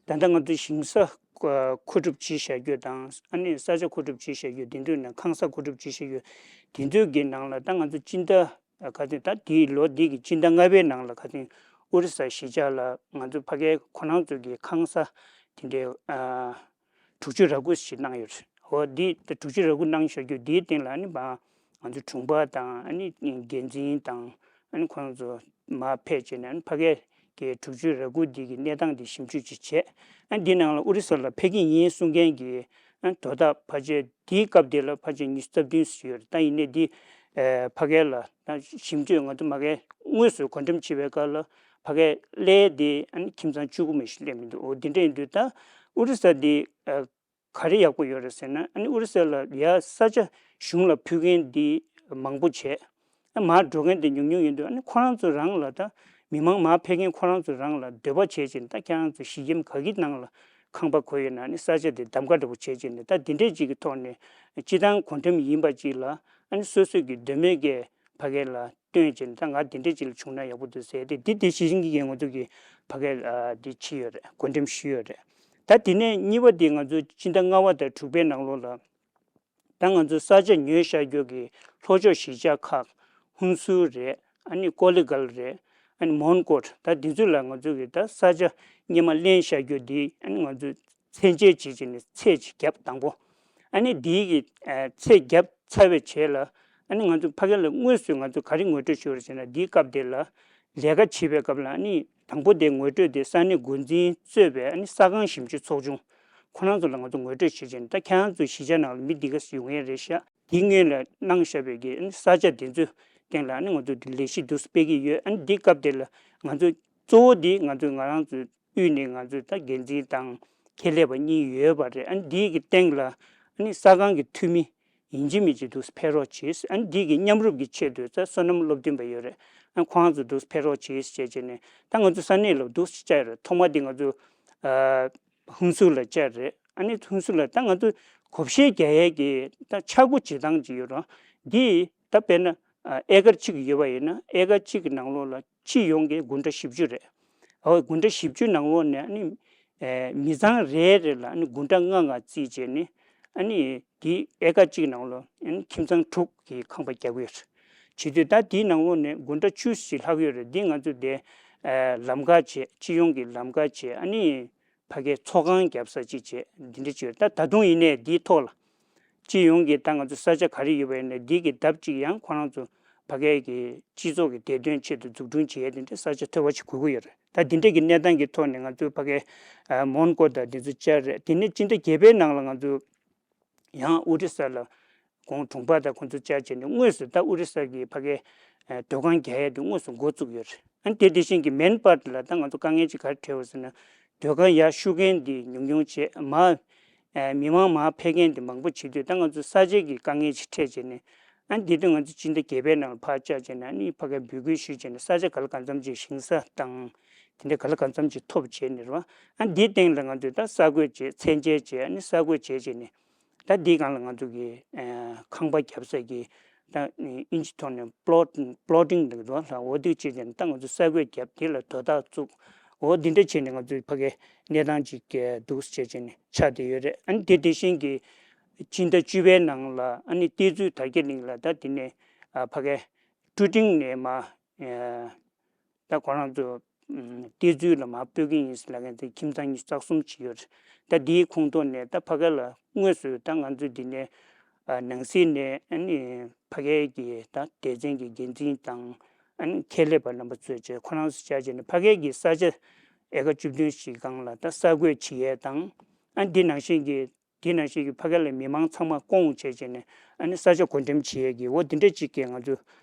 ད་ལྟ་ང་ཚོ་ཞིང་ས་མཁོ་སྒྲུབ་བྱེད་བཞག་རྒྱུ་དང་ཨ་ནི་ས་ཆ་མཁོ་སྒྲུབ་བྱེད་བཞག་རྒྱུ་དེ་ཚོའི་ནང་ཁང་གསར་མཁོ་སྒྲུབ་བྱེད་བཞག་རྒྱུ་དེ་ཚོའི་གི་ནང་ལ་ད་ང་ཚོ་སྤྱི་ཟླ་ཁ་སང་ད་འདིའི་ལོ་འདི་གི་སྤྱི་ཟླ་ལྔ་པའི་ནང་ལ་ཁ་སང་ཨོ་རི་ས་གཞིས་ཆགས་ལ་ང་ཚོ་ཕ་གའི་ཁོ་རང་ཚོ་གི་ཁང་གསར་དེ་འདྲའི་དྲུག་ཅུ་རེ་དགུ་ཞིག་གནང་ཡོད་རེད། འོ་འདི་ད་དྲུག་ཅུ་རེ་དགུ་གནང་བཞག་རྒྱུ་འདིའི་སྟེང་ལ་ཨ་ནི་མ་ང་ཚོ་དྲུང་འཕར་དང་ཨ་ནི་འགན་འཛིན་དང་ཨ་ནི་ཁོ་རང་ཚོ་མར་ཕེབས་བྱས་ནས་ཨ་ནི་ཕ་གའི་གི་དྲུག་ཅུ་རེ་དགུ་འདི་གི་གནས་སྟངས་འདི་ཞིབ་འཇུག་ཅིག་བྱས། ཨ་ནི་འདི་ནང་ལ་ཨོ་རི་ས་ལ་ཕེབས་ཀྱི་ཡིན་གསུང་མཁན་གྱི་ཨ་ནི་དོ་བདག་ཕལ་ཆེར་དེའི་སྐབས་དེ་ལ་ཕལ་ཆེར་ཉི་ཤུ་རྩ་བདུན་ཙམ་ཡོད་རེད། ད་ཡིན་ནའི་འདི་ཕ་གའི་ལ་ད་ཞིབ་འཇུག་ང་ཚོ་མ་གའི་དངོས་སུ་བགོ་འགྲེམས་བྱེད་པའི་སྐབས་ལ་ཕ་གའི་གླའི་འདི་ཨ་ནི་ཁྱིམ་ཚང་བཅུ་དགུ་མ་གཏོགས་སླེབས་མི་འདུག་འོ་འདི་འདྲ་ཡིན་དུས་ད་ཨོ་རི་ས་འདི་ག་རེ་ཡག་པོ་ཡོད་རེད་ཟེར་ན། ཨ་ནི་ཨོ་རི་ས་ལ་ཡ་ས་ཆ་གཞུང་ལ་ཕུལ་མཁན་འདི་མང་པོ་བྱས། ཨ་མར་འགྲོ་མཁན་འདི་ཉུང་ཉུང་ཡིན་དུས་ཨ་ནི་ཁོ་རང་ཚོ་རང་ལ་ད་མི་མང་མར་ཕེབས་མཁན་ཁོ་རང་ཚོ་རང་ལ་འདོད་པ་བྱས་བྱས་ནས་ད་ཁྱེད་རང་ཚོ་གཞིས་ཁྱིམ་ག་གི་ནང་ལ་ཁང་པ་གོ་ཡོད་ན་ཨ་ནི་ས་ཆ་དེ་གདམ་ག་འདྲ་པོ་བྱས་བྱས་ནས་ད་འདི་འདྲས་ཅིག་གི་ཐོག་ནས་སྤྱི་བཏང་བགོ་འགྲེམས་ཡིན་པ་ཅིག་ལ་ཨ་ནི་སོ་སོ་གི་འདོད་མོས་ཀྱི་ཕ་གི་ལ་སྟོན་བྱས་ནས་ད་ང་དེ་འདྲས་ཅིག་ལ་བྱུང་ན་ཡག་པོ་འདུག་ཟེར་ཏེ་འདི་དེ་བཞིན་གྱི་ང་ཚོ་གི་ཕ་གི་འདི་བྱས་ཡོད་རེད། བགོ་འགྲེམས་ཞུས་ཡོད་རེད། ད་དེ་ནས་གཉིས་པ་འདི་ང་ཚོ་སྤྱི་ཟླ་ལྔ་པ་དང་དྲུག་པའི་ནང་ལོགས་ལ་ད་ང་ཚོ་ས་ཆ་ཉོས་བཞག་རྒྱུ་གི་ལྷོ་ཕྱོགས་གཞིས་ཆགས་ཁག་ཧུན་སུར་རེད། ཨ་ནི་ཀོ་ལི་གལ་རེད། ཨ་ནི་མོན་གྷོ་ད་འདི་ཚོ་ལ་ང་ཚོ་གི་ད་ས་ཆ་སྔོན་མ་ལེན་བཞག་རྒྱུ་འདི་ཨ་ནི་ང་ཚོ་ཚད་འཇལ་བྱེད་བྱས་ནས་ཚད་ཅིག་བརྒྱབ་དང་པོ། ཨ་ནི་འདིའི་གི་ཚད་བརྒྱབ་ཚར་བའི་རྗེས་ལ་ཨ་ནི་ང་ཚོ་ཕ་གི་ལ་དངོས་སུ་ང་ཚོ་ག་རེ་ངོ་སྤྲོད་ཞུ་རེད་ཟེར་ན། འདིའི་སྐབས་དེ་ལ་ལས་ཀ་བྱེད་པའི་སྐབས་ལ་ཨ་ནི་དང་པོ་དེ་ངོ་སྤྲོད་དེ་ས་གནས་འགོ་འཛིན་གཙོས་པའི་ཨ་ནི་ས་ཁང་ཞིབ་དཔྱོད་ཚོགས་ཆུང་ཁོ་རང་ཚོ་ལ་ང་ཚོ་ངོ་སྤྲོད་བྱེད་བྱས་ནས། ད་ཁྱེད་རང་ཚོ་གཞིས་ཆགས་ནང་ལ་མི་འདི་ག་ཙམ་ཡོང་ཡས་རེད་ཤག་འདི་སྔོན་ལ་གནང་བཞག་པའི་གི་ཨ་ནི་ས་ཆ་དེ་ཚོའི་སྟེང་ལ་ཨ་ནི་ང་ཚོ་འདི་ལས་གཞི་འདུག་སྤེལ་གི་ཡོད། ཨ་ནི་འདི་སྐབས་དེ་ལ་ང་ཚོ་གཙོ་བོ་འདི་ང་ཚོ་ང་རང་ཚོ་དབུས་ནས་ང་ཚོ་ད་འགན་འཛིན་དང་ཁྱད་ལས་པ་གཉིས་ཡོད་པ་རེད། ཨ་ནི་འདི་གི་སྟེང་ལ་ཨ་ནི་ས་ཁང་གི་འཐུས་མི་ཡིན་གཅིག་མིན་གཅིག་འདུག་ཕེབས་རོགས་བྱེད། ཨ་ནི་འདི་གི་མཉམ་རུབ་ཀྱི་ཆེད་དུ་ད་བསོད་ནམས་སློབ་སྟོན་པ་ཡོད་རེད། ཨ་ནི་ཁོང་ཚོ་འདུག་ཕེབས་རོགས་བྱེད་ཅེས་བྱས་ནས་ད་ང་ཚོ་ས་གནས་ལ་འདུག་བཅར་ཡོད་རེད། ཐོག་མ་འདི་ང་ཚོ་ཨ་ཧུན་སུར་ལ་བཅར་རེད། ཨ་ནི་ཧུན་སུར་ལ་ད་ང་ཚོ་བགོ་བཤའ་རྒྱག་ཡས་ཀྱི་ད་ཆག་སྒོ་བྱེད་སྟངས་ཅིག་ཡོད་རེད། འདི་ད་དཔེར་ན་ཨ་ཨེ་ཀར་གཅིག་ཡོད་པ་ཡིན་ན་ཨེ་ཀར་གཅིག་གི་ནང་ལོགས་ལ་སྤྱི་ཡོངས་ཀྱི་དགུན་ཁྲ་བཞི་བཅུ་རེད། འོ་དགུན་ཁྲ་བཞི་བཅུ་ནང་ལོགས་ནས་ཨ་ནི་ཨེ་མི་ཚང་རེ་རེ་ལ་ཨ་ནི་དགུན་ཁྲ་ལྔ་ལྔ་རྩིས་བྱས་ནས་ཨ་ནི་དེ་ཨེ་ཀར་གཅིག་ནང་ལོགས་ཨ་ནི་ཁྱིམ་ཚང་དྲུག་གི་ཁང་པ་རྒྱག་གི་ཡོད་རེད། བྱེད་དུས་ད་དེའི་ནང་ལོགས་ནས་དགུན་ཁྲ་བཅུ་ཞིག་ལྷག་ཡོད་རེད། འདི་ང་ཚོ་དེ་ཨེ་ལམ་ཁ་བྱས། སྤྱི་ཡོངས་ཀྱི་ལམ་ཁ་བྱས། ཨ་ནི་ཕ་གིའི་ཚོགས་ཁང་བརྒྱབ་ས་ཅིག་བྱས། འདི་འདྲ་ཅིག་ཡོད། ད་ད་དུང་ཡིན་ནའི་འདིའི་ཐོག་ལ་སྤྱི་ཡོངས་ཀྱི་ད་ང་ཚོ་ས་ཆ་ག་རེ་ཡོད་པ་ཡིན་ནའི་འདི་གི་ལྡབ་གཅིག་ཡང་ཁོ་རང་ཚོ་ཕ་གི་གི་སྤྱི་ཚོགས་ཀྱི་བདེ་དོན་ཆེད་དུ་འཛུགས་སྐྲུན་བྱེད་ཡས་དེ་འདྲའི་ས་ཆ་ཐོལ་པ་ཞིག་དགོས་ཀྱི་ཡོད་རེད། ད་འདི་འདྲ་གི་གནས་སྟངས་ཀྱི་ཐོག་ནས་ང་ཚོ་ཕ་གི་མོན་གྷོ་དང་འདི་ཚོ་བཅར་རེད། དེ་ནས་སྤྱི་ཟླ་བརྒྱད་པའི་ནང་ལ་ང་ཚོ་ཡང་ཨོ་རི་ས་ལ་ཁོང་དྲུང་འཕར་དང་ཁོང་ཚོ་བཅར་བྱས་ནས་དངོས་སུ་ད་ཨོ་རི་ས་གི་ཕ་གིའི་ཨ་སྡོད་ཁང་རྒྱག་ཡས་དེ་དངོས་སུ་འགོ་བཙུགས་ཡོད་རེད། ཨ་ནི་དེ་དེ་བཞིན་གྱི་མེན་པར་ལ་ད་ང་ཚོ་དཀའ་ངལ་ཅིག་ག་རེ་འཕྲད་ཡོད་ཟེར་ན། སྡོད་ཁང་ཡར་བཤུག་མཁན་དེ་ཉུང་ཉུང་བྱས། མར་ཨ་མི་མང་མར་ཕེབས་མཁན་དེ་མང་པོ་བྱེད་དུས་ད་ང་ཚོ་ས་ཆ་གི་དཀའ་ངལ་ཅིག་འཕྲད་བྱས་ནས། ཨ་ནི་དེ་དུས་ང་ཚོ་སྤྱི་ཟླ་བརྒྱད་པའི་ནང་ལ་ཕར་བཅར་བྱས་ནས། ཨ་ནི་ཕ་གིར་འབོད་སྐུལ་ཞུས་བྱས་ནས་ས་ཆ་ག་ལ་གང་འཚམ་ཅིག་ཞིང་ས་དང་དེ་འདྲ་ག་ལ་གང་འཚམ་ཅིག་ཐོབ་བྱས་ནས་རེད་བ། ཨ་ནི་དེའི་སྟེང་ལ་ང་ཚོས་ད་གསར་བགོས་བྱས། ཚད་འཇལ་བྱས། ཨ་ནི་གསར་བགོས་བྱས་བྱས་ནས། ད་འདིའི་སྒང་ལ་ང་ཚོ་གི་ཨ་ཁང་པ་བརྒྱབ་ས་གི་ད་ཨིན་ཇི་ཐོག་ནས་པློ་པློ་ཊིང་ལབ་འདུག་ལ། འོ་དེ་བྱས་བྱས་ནས་ད་ང་ཚོ་གསར་བགོས་བརྒྱབ། དེ་ལ་དོ་བདག་བཙུགས། འོ་འདི་འདྲ་བྱས་ནས་ང་ཚོའི་ཕ་གིའི་གནས་སྟངས་ཅིག་འདུག་སེ་བྱས་བྱས་ནས་ཆགས་བསྡད་ཡོད་རེད། ཨ་ནི་དེ་དེ་བཞིན་གྱི་སྤྱི་ཟླ་བཅུ་པའི་ནང་ལ་ཨ་ནི་གཏེར་མཛོད་དར་རྒྱས་གླིང་ལ་ད་དེ་ནས་ཨ་ཕ་གིའི་ཀྲུ་ཀྲིང་ནས་མར་ཨ་ད་ཁོ་རང་ཚོ་ཨམ་གཏེར་མཛོད་ལ་མར་སྤོ་གི་ཡིན་ཟེར་ལབ་མཁན་དེ་ཁྱིམ་ཚང་ཉི་ཤུ་རྩ་གསུམ་ཅིག་ཡོད་རེད། ད་འདིའི་ཁོངས་གཏོགས་ནས་ད་ཕ་གི་ལ་དངོས་སུ་ད་ང་ཚོ་འདི་ནས་ཨ་ནང་སྲིད་ནས་ཨ་ནི་ཕ་གི་གི་ད་སྡེ་ཚན་གྱི་འགན་འཛིན་དང་ཨ་ནི་ཁྱད་ལས་པ་རྣམ་པ་ཚོས་བྱས། ཁོ་རང་ཚོ་བཅར་བྱས་ནས་ཕ་གི་གི་ས་ཆ་ ཨེ་ཀར་བཅུ་བདུན་ཞིག་སྒང་ལ་ད་གསར་འགོད་བྱེད་ཡས་དང་། ཨ་འདི་ནང་བཞིན་གྱི་འདི་ནང་བཞིན་གྱི་ཕ་གི་ལ་མི་མང་ཚང་མ་སྐོང་བྱས་བྱས་ནས་ཨ་ནི་ས་ཆ་བགོ་འགྲེམས་བྱེད་ཡས་ཀྱི་འོ་འདི་འདྲ་ཅིག་གི་ང་ཚོ་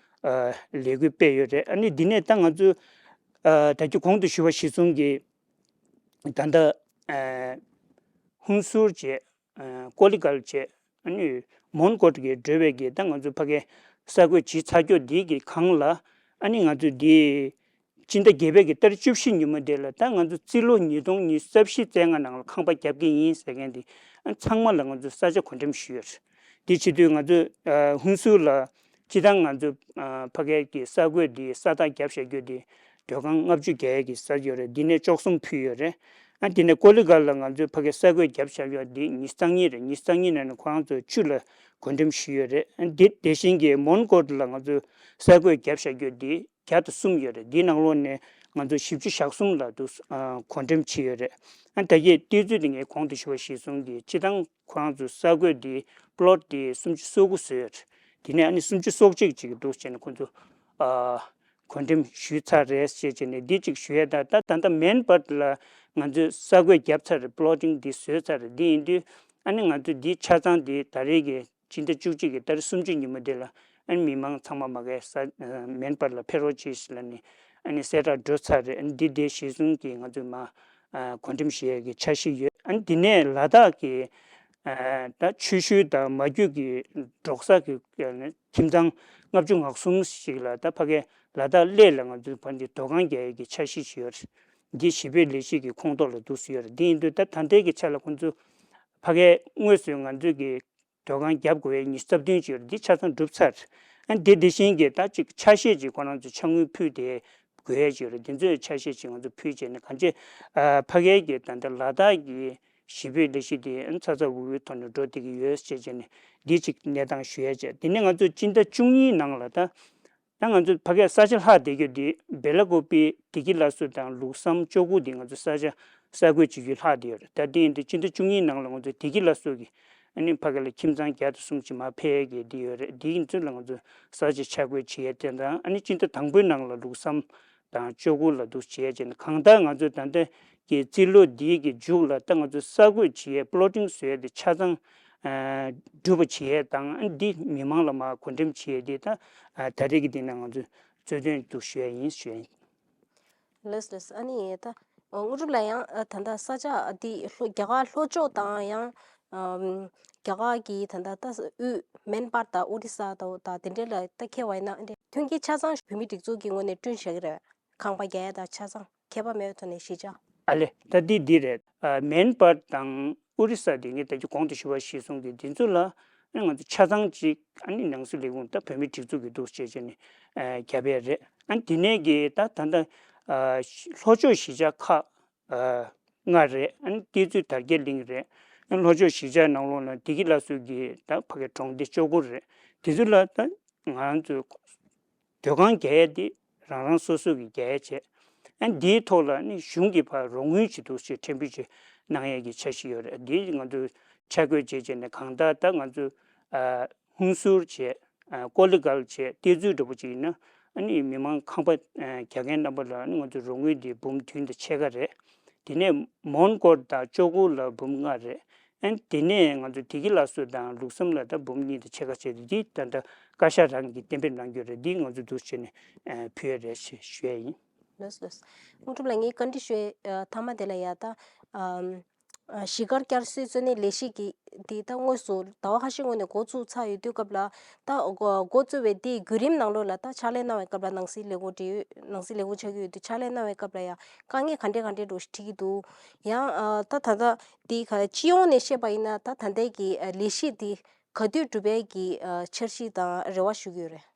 ཨ་ལས་འགུལ་སྤེལ་ཡོད་རེད། ཨ་ནི་འདི་ནས་ད་ང་ཚོ་ཨ་ད་གི་གོང་དུ་ཞུས་པ་གཞིར་བཟུང་གི་ད་ལྟ་ཨ་ཧུན་སུར་བྱས། ཀོ་ལི་གལ་བྱས། ཨ་ནི་མོན་གྷོ་གི་འགྲོ་བའི་གི་ད་ང་ཚོ་ཕ་གི་གསར་འགོད་བྱེད་ཚར་ཀྱོག་འདི་གི་སྒང་ལ་ཨ་ནི་ང་ཚོ་འདི་སྤྱི་ཟླ་བརྒྱད་པའི་གི་ཏ་རིག་བཅུ་བཞི་ཉིན་མོ་དེ་ལ་ད་ང་ཚོ་རྩིས་ལོ་ཉིས་སྟོང་ཉི་ཤུ་རྩ་བཞི་རྩ་ལྔ་ནང་ལ་ཁང་པ་རྒྱབ་ཀྱི་ཡིན་ཟེར་མཁན་དེ་ཨ་ཚང་མ་ལ་ང་ཚོ་ས་ཆ་བགོ་འགྲེམས་ཞུས་ཡོད་རེད། དེ་བྱེད་དུས་ང་ཚོ་ཨ་ཧུན་སུར་ལ་སྤྱི་བཏང་ང་ཚོ་ཨ་ཕ་གིའི་གི་གསར་འགོད་འདི་ས་རྟགས་བརྒྱབ་བཞག་རྒྱུ་དེ་སྡོད་ཁང་ལྔ་བཅུ་བརྒལ་གྱི་ས་ཡོད་རེད། འདི་ནས་བཅུ་གསུམ་ཕུལ་ཡོད་རེད། ཨ་དེ་ནས་ཀོ་ལི་གལ་ལ་ང་ཚོས་ཕ་གིའི་གསར་འགོད་བརྒྱབ་བཞག་ཡོད་འདི་ཉི་ཤུ་རྩ་གཉིས་རེད། ཉི་ཤུ་རྩ་གཉིས་ནང་ནས་ཁོ་རང་ཚོ་བཅུ་ལ་བགོ་འགྲེམས་ཞུས་ཡོད་རེད། ཨ་འདི་དེ་བཞིན་གྱི་མོན་གྷོ་ལ་ང་ཚོས་གསར་འགོད་བརྒྱབ་བཞག་རྒྱུ་འདི་བརྒྱ་དང་གསུམ་ཡོད་རེད། འདིའི་ནང་ལོགས་ནས་ང་ཚོ་བཞི་བཅུ་ཞེ་གསུམ་ལ་འདུག་ཨ་བགོ་འགྲེམས་བྱས་ཡོད་རེད། ཨ་ད་གིན་བལྟས་ཚུལ་དེ་ངས་གོང་དུ་ཞུས་པ་གཞིར་བཟུང་གིས་སྤྱི་བཏང་ཁོ་རང་ཚོའི་གསར་འགོད་དེ་པི་ལོཊ་དེ་སུམ་ཅུ་སོ་དགུ་བཟོས་ཡོད་རེད། དེ་ནས་ཨ་ནི་སུམ་ཅུ་སོ་གཅིག་ཅིག་འདུག་བྱས་ནས་ཁོ་ཚོ་ཨ་བགོ་འགྲེམས་ཞུས་ཚར་རེད་ཅེས་བྱས་ནས་འདི་ཅིག་ཞུ་ཡས། ད་ད་ད་ལྟ་མེན་པར་ལ་ང་ཚོས་གསར་འགོད་བརྒྱབ་ཚར་རེད། པི་ལོ་ཊིང་འདི་བཟོས་ཚར་རེད། འདི་ཡིན་དུས་ཨ་ནི་ང་ཚོས་འདི་ཆ་ཚང་འདི་ད་རེས་ཀྱི་སྤྱི་ཟླ་བཅུ་གཅིག་གི་ཏ་རིག་སུམ་ཅུ་ཉིན་མོ་འདི་ལ་ཨ་ནི་མི་མང་ཚང་མ་མ་གི་ས་མེན་པར་ལ་ཕེབས་རོགས་གྱིས་ལབ་ནས་ཨ་ནི་གསལ་བསྒྲགས་འགྲོ་ཚར་རེད། ཨ་ནི་འདི་འདི་གཞིར་བཟུང་གིས་ང་ཚོས་མ་ཨ་བགོ་འགྲེམས་བྱེད་ཡས་ཀྱི་འཆར་གཞི་ཡོད། ཨ་ནི་འདི་ནས་ལ་དྭགས་ཀྱི་ཨ་ད་ཆུ་ཤུལ་དང་མ་རྒྱུད་ཀྱི་འབྲོག་ས་ཀྱི་ཁྱིམ་ཚང་ལྔ་བཅུ་ང་གསུམ་ཞིག་ལ་ད་ཕ་གི་ལ་དྭགས་གླེ་ལ་ང་ཚོས་ཕ་འདི་སྡོད་ཁང་རྒྱག་ཡས་ཀྱི་འཆར་གཞི་ཞིག་ཡོད་རེད། འདི་ཞི་བའི་ལས་གཞི་གི་ཁོངས་གཏོགས་ལ་འདུག་སེ་ཡོད་རེད། འདི་ཡིན་དུས་ད་ད་ལྟའི་གི་ཆ་ལ་ཁོང་ཚོ་ཕ་གིའི་དངོས་སུ་ང་ཚོས་ཀྱི་སྡོད་ཁང་བརྒྱབ་དགོས་ཡས་ཉི་ཤུ་རྩ་བདུན་ཅིག་ཡོད་རེད། འདི་ཆ་ཚང་གྲུབ་ཚར། ཨ་འདི་དེ་བཞིན་གྱི་ད་ཅིག་ཆ་ཤས་ཅིག་ཁོ་རང་ཚོ་ཆ་དངུལ་ཕུལ་ཏེ་དགོས་ཡས་ཅིག་ཡོད་རེད། འདི་ཚོའི་ཆ་ཤས་ཅིག་ང་ཚོ་ཕུལ་བྱས་ནས་གང་ཅི་ཨ་ཕ་གིའི་གི་ད་ལྟ་ལ་དྭགས་ཀྱི་ཞི་བའི་ལས་གཞི་དེ་ཨ་ཚ་ཚ་འུར་འུར་ཐོག་ནས་འགྲོ་བསྡད་ཀྱི་ཡོད་ཅེས་བྱས་ནས་འདི་ཅིག་གནས་སྟངས་ཞུ་ཡས་བྱས། དེ་ནས་ང་ཚོ་སྤྱི་ཟླ་བཅུ་གཉིས་ནང་ལ་ད། ད་ང་ཚོ་ཕ་གིའི་ས་ཆ་ལྷག་བསྡད་རྒྱུ་འདི་སྦེ་ལ་ཀོ་པི་བདེ་སྐྱིད་སླར་གསོ་དང་ལུགས་བསམ་ལྕོག་གུ་འདི་ང་ཚོ་ས་ཆ་གསར་འགོད་བྱེད་རྒྱུ་ལྷག་བསྡད་ཡོད་རེད། ད་དེ་ཡིན་དུས་སྤྱི་ཟླ་བཅུ་གཉིས་ནང་ལ་ང་ཚོ་བདེ་སྐྱིད་སླར་གསོ་གི་ཨ་ནི་ཕ་གི་ལ་ཁྱིམ་ཚང་བརྒྱ་དང་གསུམ་ཅིག་མར་ཕེབས་ཡས་ཀྱི་འདི་ཡོད་རེད། འདི་ཡིན་ཚུལ་ལ་ང་ཚོ་ས་ཆ་ཆ་བགོས་བྱེད་ཡས་དེ་དང་ཨ་ནི་སྤྱི་ཟླ་དང་པོའི་ནང་ལ་ལུགས་བསམ་དང་ལྕོག་གུ་ལ་འདུག་བྱེད་ཡས་བྱས་ནས་གང་ལྟར་ང་ཚོ་ད་ལྟ་གི་རྩིས་ལོ་འདིའི་གི་མཇུག་ལ་ད་ང་ཚོ་གསར་འགོད་བྱེད་ཡས་པི་ལོ་ཊིང་བཟོ་ཡས་དེ་ཆ་ཚང་སྒྲུབ་པ་བྱེད་ཡས་དང་འདི་མི་མང་ལ་མར་བགོ་འགྲེམས་བྱེད་ཡས་དེ་ད་ད་རེས་ཀྱི་འདི་ནང་ང་ཚོས་གཙོ་དོན་དུ་ཞུ་ཡས་ཡིན་ཞུ་ཡས་ཡིན། ལགས་ལགས། ཨ་ནི་ད་དངོས་གྲུབ་ལགས་ཡང་ད་ལྟ་ས་ཆ་འདི་ལྷོ་རྒྱ་གར་ལྷོ་ཕྱོགས་དང་ཡང་རྒྱ་གར་གྱི་ད་ལྟ་ད་དབུས་མེན་པར་དང་ཨོ་རི་ས་དང་དང་དེ་འདྲ་ལ་ད་ཁེལ་བ་ཡིན་ན་མཐུན་རྐྱེན་ཆ་ཚང་བོད་མིའི་སྒྲིག་འཛུགས་ཀྱི་ངོས་ནས་བསྐྲུན་བཞག་གི་རེད། ཁང་པ་རྒྱག་ཡས་དང་ཆ་ཚང་ཁྱད་པར་མེད་པའི་ཐོག་ནས་གཞིས་ཆགས། ཨ་ལེ། ད་འདི་འདི་རེད། ཨ་མེན་པར་དང་ཨོ་རི་ས་དེ་ངས་ད་ཅི་གོང་དུ་ཞུས་པ་གཞིར་བཟུང་གི་འདི་ཚོ་ལ་ཨ་ང་ཚོ་ཆ་ཚང་གཅིག་ཨ་ནི་ནང་སྲིད་ལས་ཁུངས་ད་བོད་མིའི་སྒྲིག་འཛུགས་ཀྱི་འདུག་ཅེས་བྱས་ནས་ཨ་རྒྱབ་ཡས་རེད། ཨ་ནི་དེ་ནས་གི་ད་ད་ལྟ་ཨ་ལྷོ་ཕྱོགས་གཞིས་ཆགས་ཁག་ཨ་ལྔ་རེད། ཨ་ནི་གཏེར་མཛོད་དར་རྒྱས་གླིང་རེད། ཨ་ནི་ལྷོ་ཕྱོགས་གཞིས་ཆགས་ནང་ལོགས་ལ་བདེ་སྐྱིད་སླར་གསོ་གི་ད་ཕ་གི་གྲོང་སྡེ་ལྕོག་གུ་རེད། དེ་ཚོ་ལ་ད་ང་རང་ཚོའི་སྡོད་ཁང་རྒྱག་ཡས་དེ་རང་རང་སོ་སོ་གི་རྒྱག་ཡས་བྱས། ཨ་འདིའི་ཐོག་ལ་ནི་གཞུང་གི་ཕར་རོགས་དངུལ་ཅིག་འདུག་ཅེས་ཕྲན་བུ་ཅིག་གནང་ཡས་ཀྱི་འཆར་གཞི་ཡོད་རེད། འདི་ང་ཚོས་ཆ་བགོས་བྱས་བྱས་ནས་གང་ལྟར་ད་ང་ཚོས་ཨ་ཧུན་སུར་བྱས། ཨ་ཀོ་ལི་གལ་བྱས། གཏེར་མཛོད་འདྲ་པོ་ཅིག་ཡིན་ན་ཨ་ནི་མི་མང་ཁང་པ་ཨ་རྒྱག་མཁན་རྣམ་པ་ལ་ཨ་ནི་ང་ཚོས་རོགས་དངུལ་འདི་འབུམ་བདུན་དང་ཕྱེད་ཀ་རེད། དེ་ནས་མོན་གྷོ་དང་ལྕོག་གུ་ལ་འབུམ་ལྔ་རེད། ཨ་ནི་དེ་ནས་ང་ཚོ་བདེ་སྐྱིད་སླར་གསོ་དང་ལུགས་བསམ་ལ་ད་འབུམ་གཉིས་དང་ཕྱེད་ཀ་བྱས་ཏེ་འདི་ད་ལྟ་བཀའ་ཤག་རང་གིས་གཏན་འབེབས་གནང་རྒྱུ་རེད། འདི་ང་ཚོ་འདུག་བྱས་ནས་ཨ་ཕུལ་ཡས་རེད་ཞེས་ཞུ་ཡས་ཡིན། ལགས་ལགས། དངོས་གྲུབ་ལགས་ངས་བཀའ་འདྲི་ཞུ་ཡས་ཨ་མཐའ་མ་དེ་ལ་ཡ་ད་ཨམ་ཨ་གཞིས་སྒར་བསྐྱར་གསོའི་གཙོ་གནད་ལས་གཞི་གི་དེ་ད་དངོས་སུ་ཟླ་བ་ཁ་ཤས་སྔོན་ནས་འགོ་བཙུགས་ཚར་ཡོད་དུས་སྐབས་ལ་ད་འགོ་འགོ་བཙུགས་པའི་དེའི་བརྒྱུད་རིམ་ནང་ལོགས་ལ་ད་ཕྱག་ལས་གནང་བའི་སྐབས་ལ་ནང་སྲིད་ལས་ཁུངས་འབྲེལ་ཡོད་ནང་སྲིད་ལས་ཁུངས་ཆགས་ཀྱི་ཡོད་དུས་ཕྱག་ལས་གནང་བའི་སྐབས་ལ་ཡང་དཀའ་ངལ་ག་འདྲས་ག་འདྲས་འགྲོ་འཕྲད་ཀྱི་འདུག་ཡང་ཨ་ད་ད་ལྟ་དེའི་ཁ་སྤྱི་ཡོངས་ནས་བཤད་པ་ཡིན་ན་ད་ད་ལྟའི་གི་ཨ་ལས་གཞི་དེ་ག་དུས་འགྲུབ་པའི་གི་ཨ་འཆར་གཞི་དང་རེ་བ་ཞུ་གི་ཡོད་རེད།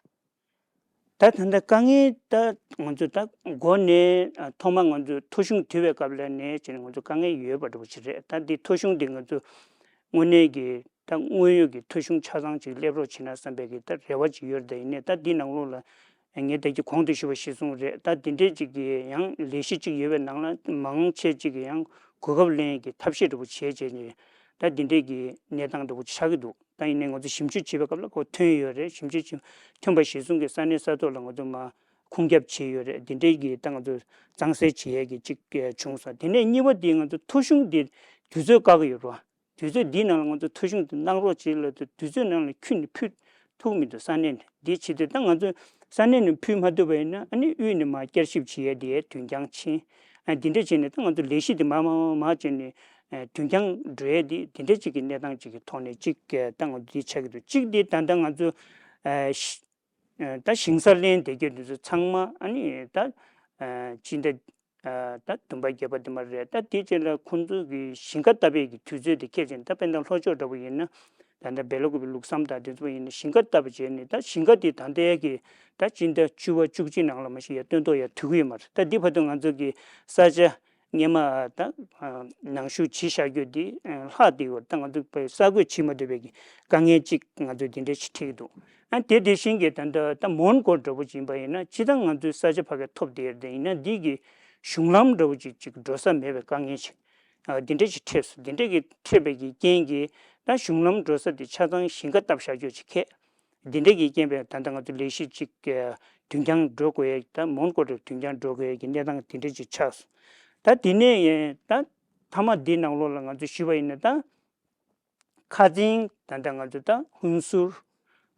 ད་ད་ལྟ་དཀའ་ངལ་ད་ང་ཚོ་ད་འགོ་ནས་ཨ་ཐོག་མ་ང་ཚོ་ཐོ་གཞུང་བསྡུ་བའི་སྐབས་ལ་ནས་བྱས་ནས་ང་ཚོ་དཀའ་ངལ་ཡོད་པ་འདྲ་པོ་ཅིག་རེད། ད་འདི་ཐོ་གཞུང་འདི་ང་ཚོ་དངོས་གནས་ཀྱི་ད་དངོས་ཡོད་ཀྱི་ཐོ་གཞུང་ཆ་ཚང་ཅིག་སླེབས་རོགས་བྱེད་ན་བསམ་པའི་གི་ད་རེ་བ་ཅིག་ཡོད་རེད། ད་ཡིན་ནའི་ད་འདི་ནང་ལོགས་ལ་ངས་ད་ཀྱི་གོང་དུ་ཞུས་པ་གཞིར་བཟུང་རེད། ད་འདི་འདྲས་ཅིག་གི་ཡང་ལས་གཞི་ཅིག་ཡོད་པའི་ནང་ལ་མང་ཆེ་ཅིག་གི་ཡང་གོ་སྐབས་ལེན་གྱི་ཐབས་ཤེས་འདྲ་པོ་བྱས་བྱས་ནས་ད་འདི་འདྲས་ཀྱི་གནས་སྟངས་འདྲ་པོ་ཆགས་ཀྱི་འདུག་ད་ཡིན་ནའི་ང་ཚོ་ཞིབ་འཇུག་བྱེད་པའི་སྐབས་ལ་ཁོ་ཐོན་ཡོད་རེད། ཞིབ་འཇུག་བྱེད་ཐོན་པ་གཞིར་བཟུང་གི་ས་གནས་ས་ཐོག་ལ་ང་ཚོ་མ་ ཁུངས་སྐྱེལ་བྱས་ཡོད་རེད། འདི་འདྲའི་གི་ད་ང་ཚོ་གཙང་སེལ་བྱེད་ཡས་ཀྱི་གཅིག་བྱུང་སོང་། དེ་ནས་གཉིས་པ་དེ་ང་ཚོ་ཐོ་གཞུང་དེ་དུས་ཚོད་བཀག་གི་ཡོད་རེད་བ། དུས་ཚོད་འདིའི་ནང་ལ་ང་ཚོ་ཐོ་གཞུང་དེ་གནང་རོགས་བྱེད་ལབ་དུས་དུས་ཚོད་ནང་ལ་ཁྱོན་ནས་ཕུལ་ཐུབ་མི་འདུག་ས་གནས་ནས། འདི་བྱེད་དུས་ད་ང་ཚོས་ས་གནས་ནས་ཕུལ་མ་ཐུབ་པ་ཡིན་ན་ཨ་ནི་དབུས་ནས་མར་བསྐྱར་ཞིབ་བྱེད་ཡས་དེ་དུས་འགྱངས་ཕྱིན། ཨ་འདི་འདྲ་བྱས་ནས་ད་ང་ཚོ་ལས་གཞི་དེ་མར་མར་མར་མར་བྱས་ནས་ཨ་དུས་འགྱངས་འགྲོ་ཡས་དེ་འདི་འདྲ་ཅིག་གི་གནས་སྟངས་ཅིག་གི་ཐོག་ནས་ཅིག་ཨ་ད་ང་ཚོ་འདི་ཆགས་ཀྱི་འདུག་གཅིག་དེ་ད་ལྟ་ང་ཚོ་ཨ་ཤི་ཨ་ད་ཞིང་ས་ལེན་བསྡད་རྒྱུ་འདི་ཚོ་ཚང་མ་ཨ་ནི་ད་ཨ་སྤྱི་ཟླ་ཨ་ད་བདུན་པ་བརྒྱད་པ་དེ་མ་རེད། ད་དེ་རྗེས་ལ་ཁོང་ཚོ་གི་ཞིང་ཁ་བཏབ་པའི་གི་དུས་ཚོད་དེ་ཁྱེད་ཀྱིས་ད་དཔེར་ན་ལྷོ་ཕྱོགས་འདྲ་པོ་ཡིན་ན་ད་ལྟ་སྦེལ་ཀོབ་ལུགས་བསམ་དང་དེ་ཚོ་ཡིན་ན་ཞིང་ཁ་བཏབ་པ་བྱས་ནས་ད་ཞིང་ཁ་དེ་ད་ལྟའི་གི་ད་སྤྱི་ཟླ་བཅུ་པ་བཅུ་གཅིག་ནང་ལ་མ་གཞི་ཡར་སྟོན་ཐོག་ཡར་ཐུག་གི་ཡོད་མ་རེད། ད་འདི་བར་དུ་ང་ཚོ་གི་ས་ཆ་སྔས་མ་ད་ནང་ཞུགས་བྱེད་བཞག་རྒྱུ་འདི་ལྷག་བསྡད་ཡོད། ད་ང་ཚོ་གསར་འགོད་བྱེད་མ་ཐུབ་པའི་གི་དཀའ་ངལ་ཅིག་ང་ཚོས་འདི་འདྲ་ཞིག་འཕྲད་ཀྱི་འདུག་ཨ་དེ་དེ་བཞིན་གྱི་ད་ལྟ་ད་མོན་གྷོ་འདྲ་པོ་ཅིག་ཡིན་པ་ཡིན་ན་སྤྱིར་བཏང་ང་ཚོའི་ས་ཆ་ཕ་གིར་ཐོབ་བསྡད་ཡོད་དེ་ཡིན་ན་འདི་གི་གཞུང་ལམ་འདྲ་པོ་ཅིག་ཅིག་འགྲོ་ས་མེད་པའི་དཀའ་ངལ་ཞིག་ཨ་འདི་འདྲ་ཞིག་འཕྲད་སོང་། འདི་འདྲ་གི་འཕྲད་པའི་གི་རྐྱེན་གྱིས་ད་གཞུང་ལམ་འགྲོ་ས་དེ་ཆ་ཚང་ཞིང་ཁ་བཏབ་བཞག་རྒྱུ་ཅིག་ཁེལ། འདི་འདྲ་གི་རྐྱེན་པས་ད་ལྟ་ང་ཚོ་ལས་གཞི་ཅིག་དུས་འགྱངས་འགྲོ་དགོས་ཡས། ད་མོན་གྷོ་རུ་དུས་འགྱངས་འགྲོ་དགོས་ཡས་ཀྱི་གནས་སྟངས་དེ་འདྲ་ཅིག་ཆགས་སོང་། ད་དེ་ནས་ད་མཐའ་མ་འདི་ནང་ལོགས་ལ་ང་ཚོ་ཞུས་པ་ཡིན་ན་ད། ཁ་རྩང་ད་ལྟ་ང་ཚོ་ད་ཧུན་སུར།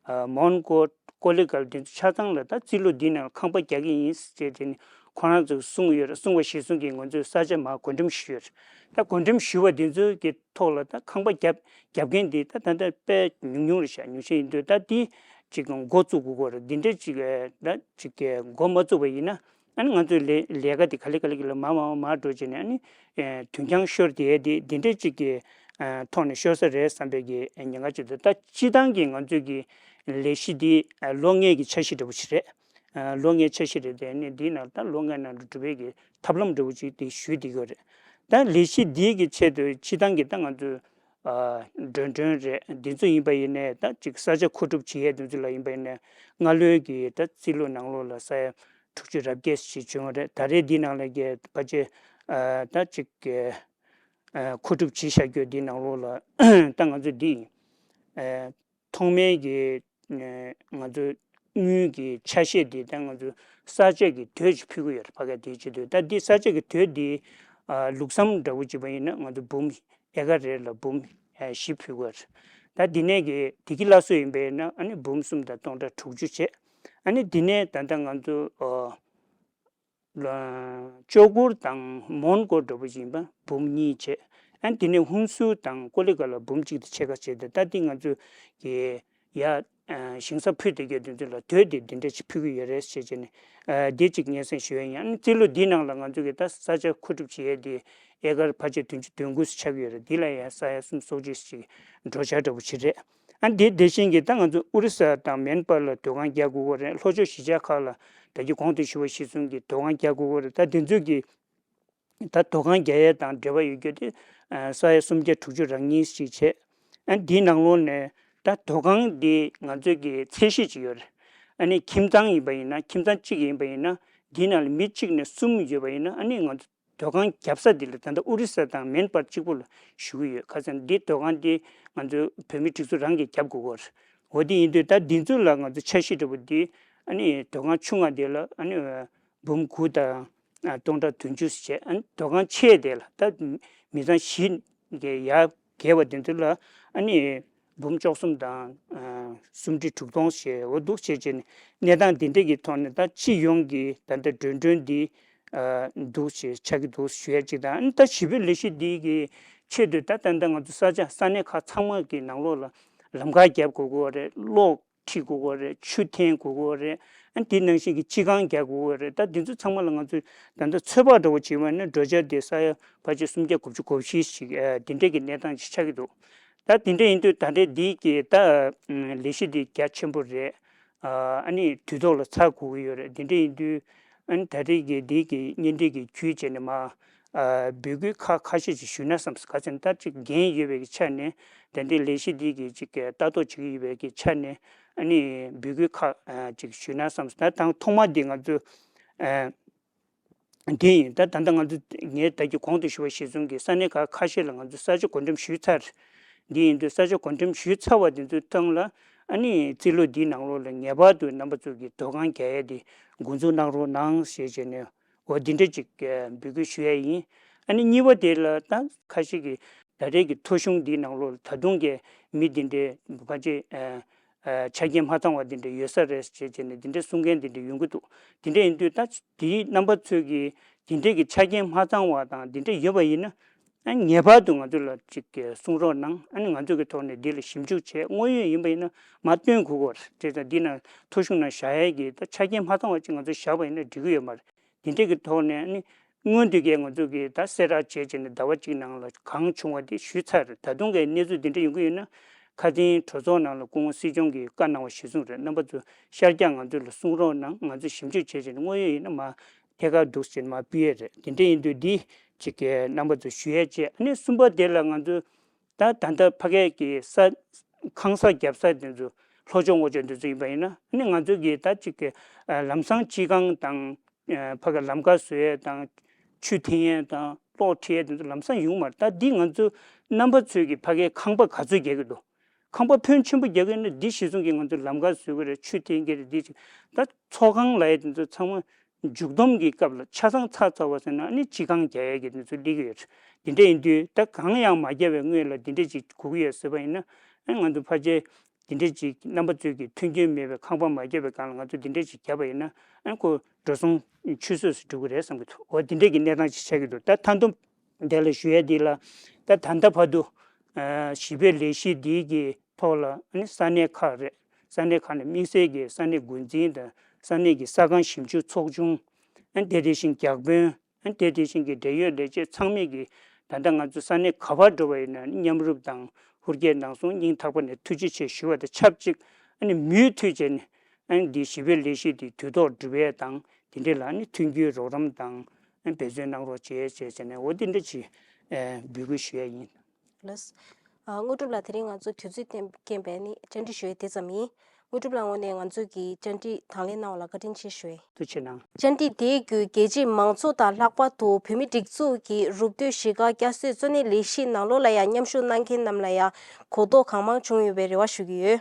ཨ་མོན་གྷོ། ཀོ་ལི་གྷལ་འདི་ཚོ་ཆ་ཚང་ལ་ད་རྩིས་ལོ་འདིའི་ནང་ལ་ཁང་པ་རྒྱག་གི་ཡིན་ཟེར་བྱས་དེ་ནི་ཁོ་རང་ཚོས་གསུངས་ཡོད་རེད། གསུངས་པ་གཞིར་བཟུང་གིས་ང་ཚོས་ས་ཆ་མར་བགོ་འགྲེམས་ཞུས་ཡོད་རེད། ད་བགོ་འགྲེམས་ཞུས་པ་འདི་ཚོ་གི་ཐོག་ལ་ད་ཁང་པ་རྒྱབ་རྒྱབ་མཁན་འདི་ད་ད་ལྟ་དཔེ་ཉུང་ཉུང་རེད་ཤག་ཉུང་ཤས་ཡིན་དུས་ད་འདི་ཅིག་འགོ་བཙུགས་དགོས་ཀྱི་རེད། འདི་འདྲ་ཅིག་ད་ཅིག་འགོ་མ་བཙུགས་པ་ཡིན་ན། ཨ་ནི་ང་ཚོའི་ལས་ལས་ཀ་དེ་ག་ལེ་ག་ལེ་ག་ལེ་མར་མར་མར་འགྲོ་བྱས་ནས་ཨ་ནི་ཨེ་དུས་འགྱངས་ཤོར་དེ་དེ་འདི་འདྲས་ཅིག་གི་ཨ་ཐོག་ནས་ཤོར་ས་རེད་བསམ་པའི་གི་ཉེན་ཁ་ཅིག་འདུག་ད་སྤྱིར་བཏང་གི་ང་ཚོའི་གི་ལས་གཞི་འདི་ཨ་ལོ་ལྔའི་གི་འཆར་གཞི་འདྲ་པོ་ཞིག་རེད། ཨ་ལོ་ལྔའི་འཆར་གཞི་རེད། དེ་ནི་འདིའི་ནང་ད་ལོ་ལྔའི་ནང་དུ་འགྲུབ་པའི་གི་ཐབས་ལམ་འདྲ་པོ་ཅིག་དེ་ཞུས་བསྡད་ཡོད་རེད། ད་ལས་གཞི་འདིའི་གི་ཆེད་དུ་སྤྱིར་བཏང་གི་ད་ང་ཚོའི་ཨ་འགྲོ་གྲོན་རེད། འདི་ཚོ་ཡིན་པ་ཡིན་ནའི་ད་ཅིག་ས་ཆ་མཁོ་སྒྲུབ་བྱེད་ཡས་འདི་ཚོ་ལ་ཡིན་པ་ཡིན་ནའི་སྔ་ལོའི་གི་ད་རྩིས་ལོ་ནང་ལོགས་ལ་ས་ཡ་དྲུག་ཅུ་རེ་བརྒྱད་ཞིག་བྱུང་བ་རེད། ད་རེས་འདི་ནང་ལ་གི་ཕལ་ཆེར་ཨ་ད་ཅིག་གི་ཨ་མཁོ་སྒྲུབ་བྱེད་བཞག་རྒྱུ་འདི་ནང་ལོགས་ལ་ད་ང་ཚོ་འདི་ཨ་ཐོག་མའི་གི་ཨ་ང་ཚོ་དངུལ་གི་ཆ་ཤས་འདི་ད་ང་ཚོ་ས་ཆ་གི་དོད་ཅིག་ཕུལ་གི་ཡོད་རེད། ཕ་གི་དེའི་ཆེད་དུ་ད་འདི་ས་ཆ་གི་དོད་འདི་ཨ་ལུགས་བསམ་འདྲ་བོ་བྱས་པ་ཡིན་ན་ང་ཚོ་འབུམ་ཨེ་ཀར་རེ་ལ་འབུམ་ཨ་བཞི་ཕུལ་གི་ཡོད་རེད། ད་འདི་ནས་གི་བདེ་སྐྱིད་སླར་གསོ་ཡིན་པས་ན་ཨ་ནི་འབུམ་གསུམ་དང་སྟོང་ཕྲག་དྲུག་ཅུ་བྱས། ཨ་ནི་འདི་ནས་ད་ལྟ་ང་ཚོ་ཨ་ལ་ལྕོག་གུར་དང་མོན་གྷོ་འདྲ་པོ་ཡིན་པ་འབུམ་གཉིས་བྱས། ཨ་ནི་འདི་ནས་ཧུན་སུར་དང་ཀོ་ལི་གྷལ་ལ་འབུམ་གཅིག་དང་ཕྱེད་ཀ་བྱས་ཏེ་ད་འདི་ང་ཚོ་གི་ཡ་ཨ་ཞིང་ས་ཕུལ་བསྡད་རྒྱུ་དེ་ཚོ་ལ་དོད་དེ་འདི་འདྲ་ཞིག་ཕུལ་གི་ཡོད་རེད་ཟེར་བྱས་ནས་ཨ་འདི་གཅིག་སྙན་སེང་ཞུ་ཡ་ཡིན། ཨ་ནི་རྩིས་ལོ་འདིའི་ནང་ལ་ང་ཚོ་གི་ད་ས་ཆ་མཁོ་སྒྲུབ་བྱེད་ཡས་དེ་ཨེ་ཀར་ཕལ་ཆེར་བདུན་ཅུ་དོན་དགུ་ཙམ་ཆགས་ཀྱི་ཡོད་རེད། འདི་ལ་ཡ་ས་ཡ་གསུམ་སོ་གཅིག་ཅིག་འགྲོ་འཆར་འདྲ་པོ་ཅིག་རེད། ཨ་འདི་དེ་བཞིན་གྱི་ད་ང་ཚོ་ཨོ་རི་ས་དང་མེན་པར་ལ་སྡོད་ཁང་རྒྱག་དགོས་ཀྱི་རེད། ལྷོ་ཕྱོགས་གཞིས་ཆགས་ཁག་ལ་ད་གི་གོང་དུ་ཞུས་པ་གཞིར་བཟུང་གི་སྡོད་ཁང་རྒྱག་དགོས་ཀྱི་རེད། ད་འདི་ཚོ་གི་ད་སྡོད་ཁང་རྒྱག་ཡས་དང་འབྲེལ་བ་ཡོད་རྒྱུ་དེ་ཨ་ས་ཡ་སུམ་བརྒྱ་དྲུག་ཅུ་རེ་གཉིས་ཤིག་བྱས། ཨ་འདིའི་ནང་ལོགས་ནས་ད་སྡོད་ཁང་འདི་ང་ཚོའི་གི་ཚད་གཞི་ཅིག་ཡོད་རེད། ཨ་ནི་ཁྱིམ་ཚང་ཡིན་པ་ཡིན་ན་ཁྱིམ་ཚང་གཅིག་ཡིན་པ་ཡིན་ན་འདིའི་ནང་ལ་མི་གཅིག་ནས་གསུམ་ཡོད་པ་ཡིན་ན་ཨ་ནི་ང་ཚོ་སྡོད་ཁང་བརྒྱབ་ས་འདི་ལ་ད་ལྟ་ཨོ་རི་ས་དང་མེན་པར་གཅིག་པུ་ལ་ཞུ་གི་ཡོད། ཁ་སང་འདི་སྡོད་ཁང་འདི་ང་ཚོའི་བོད་མི་སྒྲིག་འཛུགས་རང་གིས་བརྒྱབ་དགོས་ཀྱི་རེད། འོ་འདི་ཡིན་དུས་ད་འདི་ཚོ་ལ་ང་ཚོ་འཆར་གཞི་འདྲ་པོ་འདི་ཨ་ནི་སྡོད་ཁང་ཆུང་ང་འདི་ལ་ཨ་ནི་འབུམ་དགུ་དང་ཨ་སྟོང་ཕྲག་བདུན་ཅུ་བྱས། ཨ་ནི་སྡོད་ཁང་ཆེ་དེ་ལ་ད་མི་ཚང་བཞི་གི་ཡར་བརྒལ་བ་འདི་ཚོ་ལ་ཨ་ནི་འབུམ་བཅུ་གསུམ་དང་ཨ་སུམ་ཁྲི་དྲུག་སྟོང་བྱས། འོ་འདུག་བྱས་བྱས་ནས་གནས་སྟངས་འདི་འདྲ་གི་ཐོག་ནས་ད་སྤྱི་ཡོངས་ཀྱི་ད་ལྟ་འགྲོ་གྲོན་འདི་ཨ་འདུག་བྱས་ཆགས་ཀྱི་འདུག་ཞུ་ཡ་གཅིག་དང་། ཨ་ནི་ད་ཞི་བའི་ལས་གཞི་འདི་གི་ཆེད་དུ་ད་ད་ལྟ་ང་ཚོ་ས་ཆ་ས་གནས་ཁག་ཚང་མ་གི་ནང་ལོགས་ལ་ལམ་ཁ་རྒྱག་དགོས་ཀྱི་ཡོད་རེད། གློག་ཁྲིད་དགོས་ཀྱི་ཡོད་རེད། ཆུ་འཐེན་དགོས་ཀྱི་ཡོད་རེད། ཨ་ནི་དེ་ནང་བཞིན་གྱི་སྤྱི་ཁང་རྒྱག་དགོས་ཀྱི་ཡོད་རེད། ད་འདི་ཚོ་ཚང་མ་ལ་ང་ཚོས་ད་ལྟ་ཚོད་དཔག་འདྲ་པོ་བྱས་པ་ཡིན་ན་འགྲོ་འཆར་དེ་ས་ཡ་ཕལ་ཆེར་སུམ་བརྒྱ་དགུ་བཅུ་གོ་བཞི་ཞིག་ཨ་དེ་འདྲས་ཀྱི་གནས་སྟངས་ཤིག་ཆགས་ཀྱི་འདུག་ད་དེ་འདྲས་ཡིན་དུས་ད་ལྟའི་འདི་གི་ད་ལས་གཞི་འདི་རྒྱ་ཆེན་པོ་རེད། ཨ་ནི་དུས་ཐོག་ལ་ཚར་དགོས་ཀྱི་ཡོད་རེད། དེ་འདྲ་ཡིན་དུས་ཨ་ནི་ད་རེས་ཀྱི་འདི་གི་བརྙན་འཕྲིན་གྱི་བརྒྱུད་བྱས་ནས་མར་ཨ་འབོད་སྐུལ་ཁག་ཁ་ཤས་ཅིག་ཞུས་ན་བསམ་སོང་། ག་ཚོད་ད་ཅིག་འགན་ཡོད་པའི་གི་ཆ་ནས་ད་ལྟའི་ལས་གཞི་འདི་གི་ཅིག་ལྟ་རྟོག་བྱེད་ཀྱི་ཡོད་པའི་གི་ཆ་ནས་ཨ་ནི་འབོད་སྐུལ་ཁག་ཨ་ཅིག་ཞུས་ན་བསམ་སོང་། ད་དང་ཐོག་མ་འདི་ང་ཚོ་ཨ་འདི་ཡིན། ད་ད་ལྟ་ང་ཚོ་ངས་ད་གི་གོང་དུ་ཞུས་པ་གཞིར་བཟུང་གི་ས་གནས་ཁག་ཁ་ཤས་ལ་ང་ཚོས་ས་ཆ་བགོ་འགྲེམས་ཞུས་ཚར། འདི་ཡིན་དུས་ས་ཆ་བགོ་འགྲེམས་ཞུས་ཚར་བ་དེ་ཚོའི་སྟེང་ལ་ ཨ་ནི་རྩིས་ལོ་འདིའི་ནང་ལོགས་ལ་ངེས་པར་དུ་རྣམ་པ་ཚོ་གིས་སྡོད་ཁང་རྒྱག་ཡས་དེ་འགོ་འཛུགས་གནང་རོགས་གནང་ཞེས་བྱས་ནས། འོ་འདི་འདྲ་ཅིག་འབོད་སྐུལ་ཞུ་ཡས་ཡིན། ཨ་ནི་གཉིས་པ་དེ་ལ་ད་ཁ་ཤས་ཀྱིས་ད་རེས་ཀྱི་ཐོ་གཞུང་འདིའི་ནང་ལོགས་ལ་ད་དུང་གི་མི་འདི་འདྲའི་ཕལ་ཆེར་ཆ་རྐྱེན་མ་ཚང་བ་འདི་འདྲ་ཡོད་ས་རེད་ཅེས་བྱས་ནས་འདི་འདྲའི་གསུང་མཁན་འདི་འདྲ་ཡོང་གི་འདུག་འདི་འདྲ་ཡིན་དུས་ད་དེའི་རྣམ་པ་ཚོས་ཀྱིས་འདི་འདྲའི་གི་ཆ་རྐྱེན་མ་ཚང་བ་དང་འདི་འདྲ་ཡོད་པ་ཡིན་ན། ཨ་ངེས་པར་དུ་ང་ཚོ་ལ་ཅིག་གསུང་རོགས་གནང་། ཨ་ནི་ང་ཚོ་གི་ཐོག་ནས་འདི་ལ་ཞིབ་འཇུག་བྱས། དངོས་ཡོད་ཡིན་པ་ཡིན་ན་མར་སྟོན་དགོས་ཀྱི་རེད། དེ་ད་འདི་ན་ཐོ་གཞུང་ནང་བཞག་ཡས་ཀྱི་ད་ཆ་རྐྱེན་མ་ཚང་བ་ཅིག་ང་ཚོ་བཞག་པ་ཡིན་ན་འགྲིག་གི་ཡོད་མ་རེད། འདི་འདྲས་ཀྱི་ཐོག་ནས་ཨ་ནི་སྔོན་དུ་གས་ང་ཚོ་གིས་ད་གསལ་བསྒྲགས་བྱས་བྱས་ནས་ཟླ་བ་གཅིག་ནང་ལ་གང་བྱུང་བ་དེ་ཞུས་ཚར་རེད། ད་དུང་གས་གནས་ཚུལ་འདི་འདྲ་ཡོང་གི་ཡོད་ན་ཁ་སང་གྲོས་ཚོགས་ནང་ལ་སྐུ་ངོ་སྲིད་སྐྱོང་གིས་བཀའ་གནང་བ་གཞིར་བཟུང་རེད། རྣམ་པ་ཚོ་ཤར་རྒྱག་ང་ཚོ་ལ་གསུང་རོགས་གནང་། ང་ཚོས་ཞིབ་འཇུག་བྱས་བྱས་ནས་དངོས་ཡོད་ཡིན་ན་མ་ཐད་ཀར་འདུག་ཟེར་མར་ཕུལ་ཡས་རེད། དེ་འདྲ་ཡིན་དུས་འདི་ཅིག་གི་རྣམ་པ་ཚོ་ཞུ་ཡས་བྱས། ཨ་ནི་གསུམ་པ་དེ་ལ་ང་ཚོ་ད་ད་ལྟ་ཕ་གིའི་གི་ས་ཁང་གསར་རྒྱབ་ས་དེ་ཚོ་ལྷོ་ཕྱོགས་ངོས་ཕྱོགས་དེ་ཚོ་ཡིན་པ་ཡིན་ན། ཨ་ནི་ང་ཚོ་གི་ད་ཅིག་གི་ལམ་སང་སྤྱི་ཁང་དང་ཕ་གི་ལམ་ཁ་བཟོ་ཡས་དང་ཆུ་འཐེན་ཡས་དང་གློག་ཁྲིད་ཡས་དེ་ཚོ་ལམ་སང་ཡོང་མ་རེད། ད་འདི་ང་ཚོ་རྣམ་པ་ཚོས་ཀྱི་ཕ་གིའི་ཁང་པ་ག་ཚོད་རྒྱག་གི་འདུག་ཁང་པ་ཕོན་ཆེན་པོ་རྒྱག་གི་ཡོད་ན་འདི་གཞིར་བཟུང་གིས་ང་ཚོ་ལམ་ཁ་བཟོ་གི་རེད། ཆུ་འཐེན་གི་རེད། འདི་ཅིག་ད་ཚོགས་ཁང་ལབ་ཡས་དེ་ཚོ་ཚང་མ་མཇུག་སྡོམ་གྱི་སྐབས་ལ་ཆ་ཚང་ཚར་ཚར་བ་ཟེར་ན་ཨ་ནི་སྤྱི་ཁང་རྒྱག་ཡས་ཀྱི་དེ་ཚོ་སླེབས་ཀྱི་ཡོད་རེད། དེ་འདྲ་ཡིན་དུས་ད་གང་ཡང་མ་བརྒྱབ་པའི་སྔོན་ལ་དེ་འདྲ་ཅིག་དགོས་ཀྱི་ཡོད་ཟེར་བ་ཡིན་ན། ཨ་ནི་ང་ཚོ་ཕལ་ཆེར་དེ་འདྲ་ཅིག་རྣམ་པ་ཚོས་ཀྱི་མཐུན་རྐྱེན་མེད་པའི་ཁང་པ་མ་བརྒྱབ་པའི་སྒང་ལ་ང་ཚོ་དེ་འདྲ་ཅིག་བརྒྱབ་པ་ཡིན་ན་ཨ་ནི་ཁོ་འགྲོ་སོང་ཆུད་ཟོས་སུ་འགྲོ་གི་རེད་བསམ་གྱི་འདུག་འོ་དེ་འདྲ་གི་གནས་སྟངས་ཅིག་ཆགས་ཀྱི་འདུག་ད་མཐའ་བསྡོམས་དེ་ལ་ཞུ་ཡས་འདི་ལ་ད་ད་ལྟ་བར་དུ་ཨ་ཞི་བའི་ལས་གཞི་འདིའི་གི་ཐོག་ལ་ཨ་ནི་ས་གནས་ཁག་རེད། ས་གནས་ཁག་ནས་དམིགས་བསལ་གྱི་ས་གནས་འགོ་འཛིན་དང་ས་གནས་ཀྱི་ས་ཁང་ཞིབ་འཇུག་ཚོགས་ཆུང་། ཨ་ནི་དེ་དེ་བཞིན་བརྒྱ་དཔོན། ཨ་ནི་དེ་དེ་བཞིན་གྱི་འབྲེལ་ཡོད་ལས་བྱེད་ཚང་མས་ཀྱིས་ད་ལྟ་ང་ཚོ་ས་གནས་ག་པར་འགྲོ་བ་ཡིན་ན་མཉམ་རུབ་དང་ཧུར་བསྐྱེད་གནང་སོང་། སྙིང་ཐག་པ་ནས་ཐུགས་རྗེ་ཆེ་ཞུ་བ་དང་ཆབས་ཅིག་ཨ་ནི་མུ་མཐུད་བྱས་ནས་ཨ་ནི་འདི་ཞི་བའི་ལས་གཞི་འདི་དུས་ཐོག་འགྲུབ་ཡས་དང་དེ་འདྲས་ལ་ཨ་ནི་མཐུན་འགྱུར་རོགས་རམ་དང་ཨ་ནི་འབད་བརྩོན་གནང་རོགས་བྱེད་ཅེས་བྱས་ནས་འོ་དེ་འདྲ་ཅིག་ཨ་འབོད་སྐུལ་ཞུ་ཡས་ཡིན། ལགས། ཨ་དངོས་གྲུབ་ལགས། དེ་རིང་ང་ཚོ་དུས་ཚོད་རྐྱེན་པས་ནི་བཅར་འདྲི་ཞུ་ཡས་དེ་ཙམ་ཡིན། དངོས་གྲུབ་ལགས་ངོས་ནས་ང་ཚོ་གི་བཅར་འདྲི་དང་ལེན་གནང་བ་ལ་བཀའ་དྲིན་ཆེ་ཞུ་ཡས། ཐུགས་རྗེ་གནང་། བཅར་འདྲི་དེའི་བརྒྱུད་རྒྱལ་སྤྱིའི་མང་ཚོགས་དང་ལྷག་པར་དུ་བོད་མིའི་སྒྲིག་འཛུགས་ཀྱི་རུབ་བསྡུས་གཞིས་ཀ་བསྐྱར་གསོའི་གཙོ་གནད་ལས་གཞིའི་ནང་ལོགས་ལ་ཡང་མཉམ་ཞུགས་གནང་མཁན་རྣམས་ལ་ཡང་གོ་རྟོགས་གང་མང་བྱུང་ཡོད་པའི་རེ་བ་ཞུ་གི་ཡོད།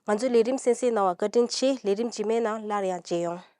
ང་ཚོའི་ལས་རིམ་གསན་གཟིགས་གནང་བར་བཀའ་དྲིན་ཆེ། ལས་རིམ་རྗེས་མའི་ནང་སླར་ཡང་མཇལ་ཡོང་།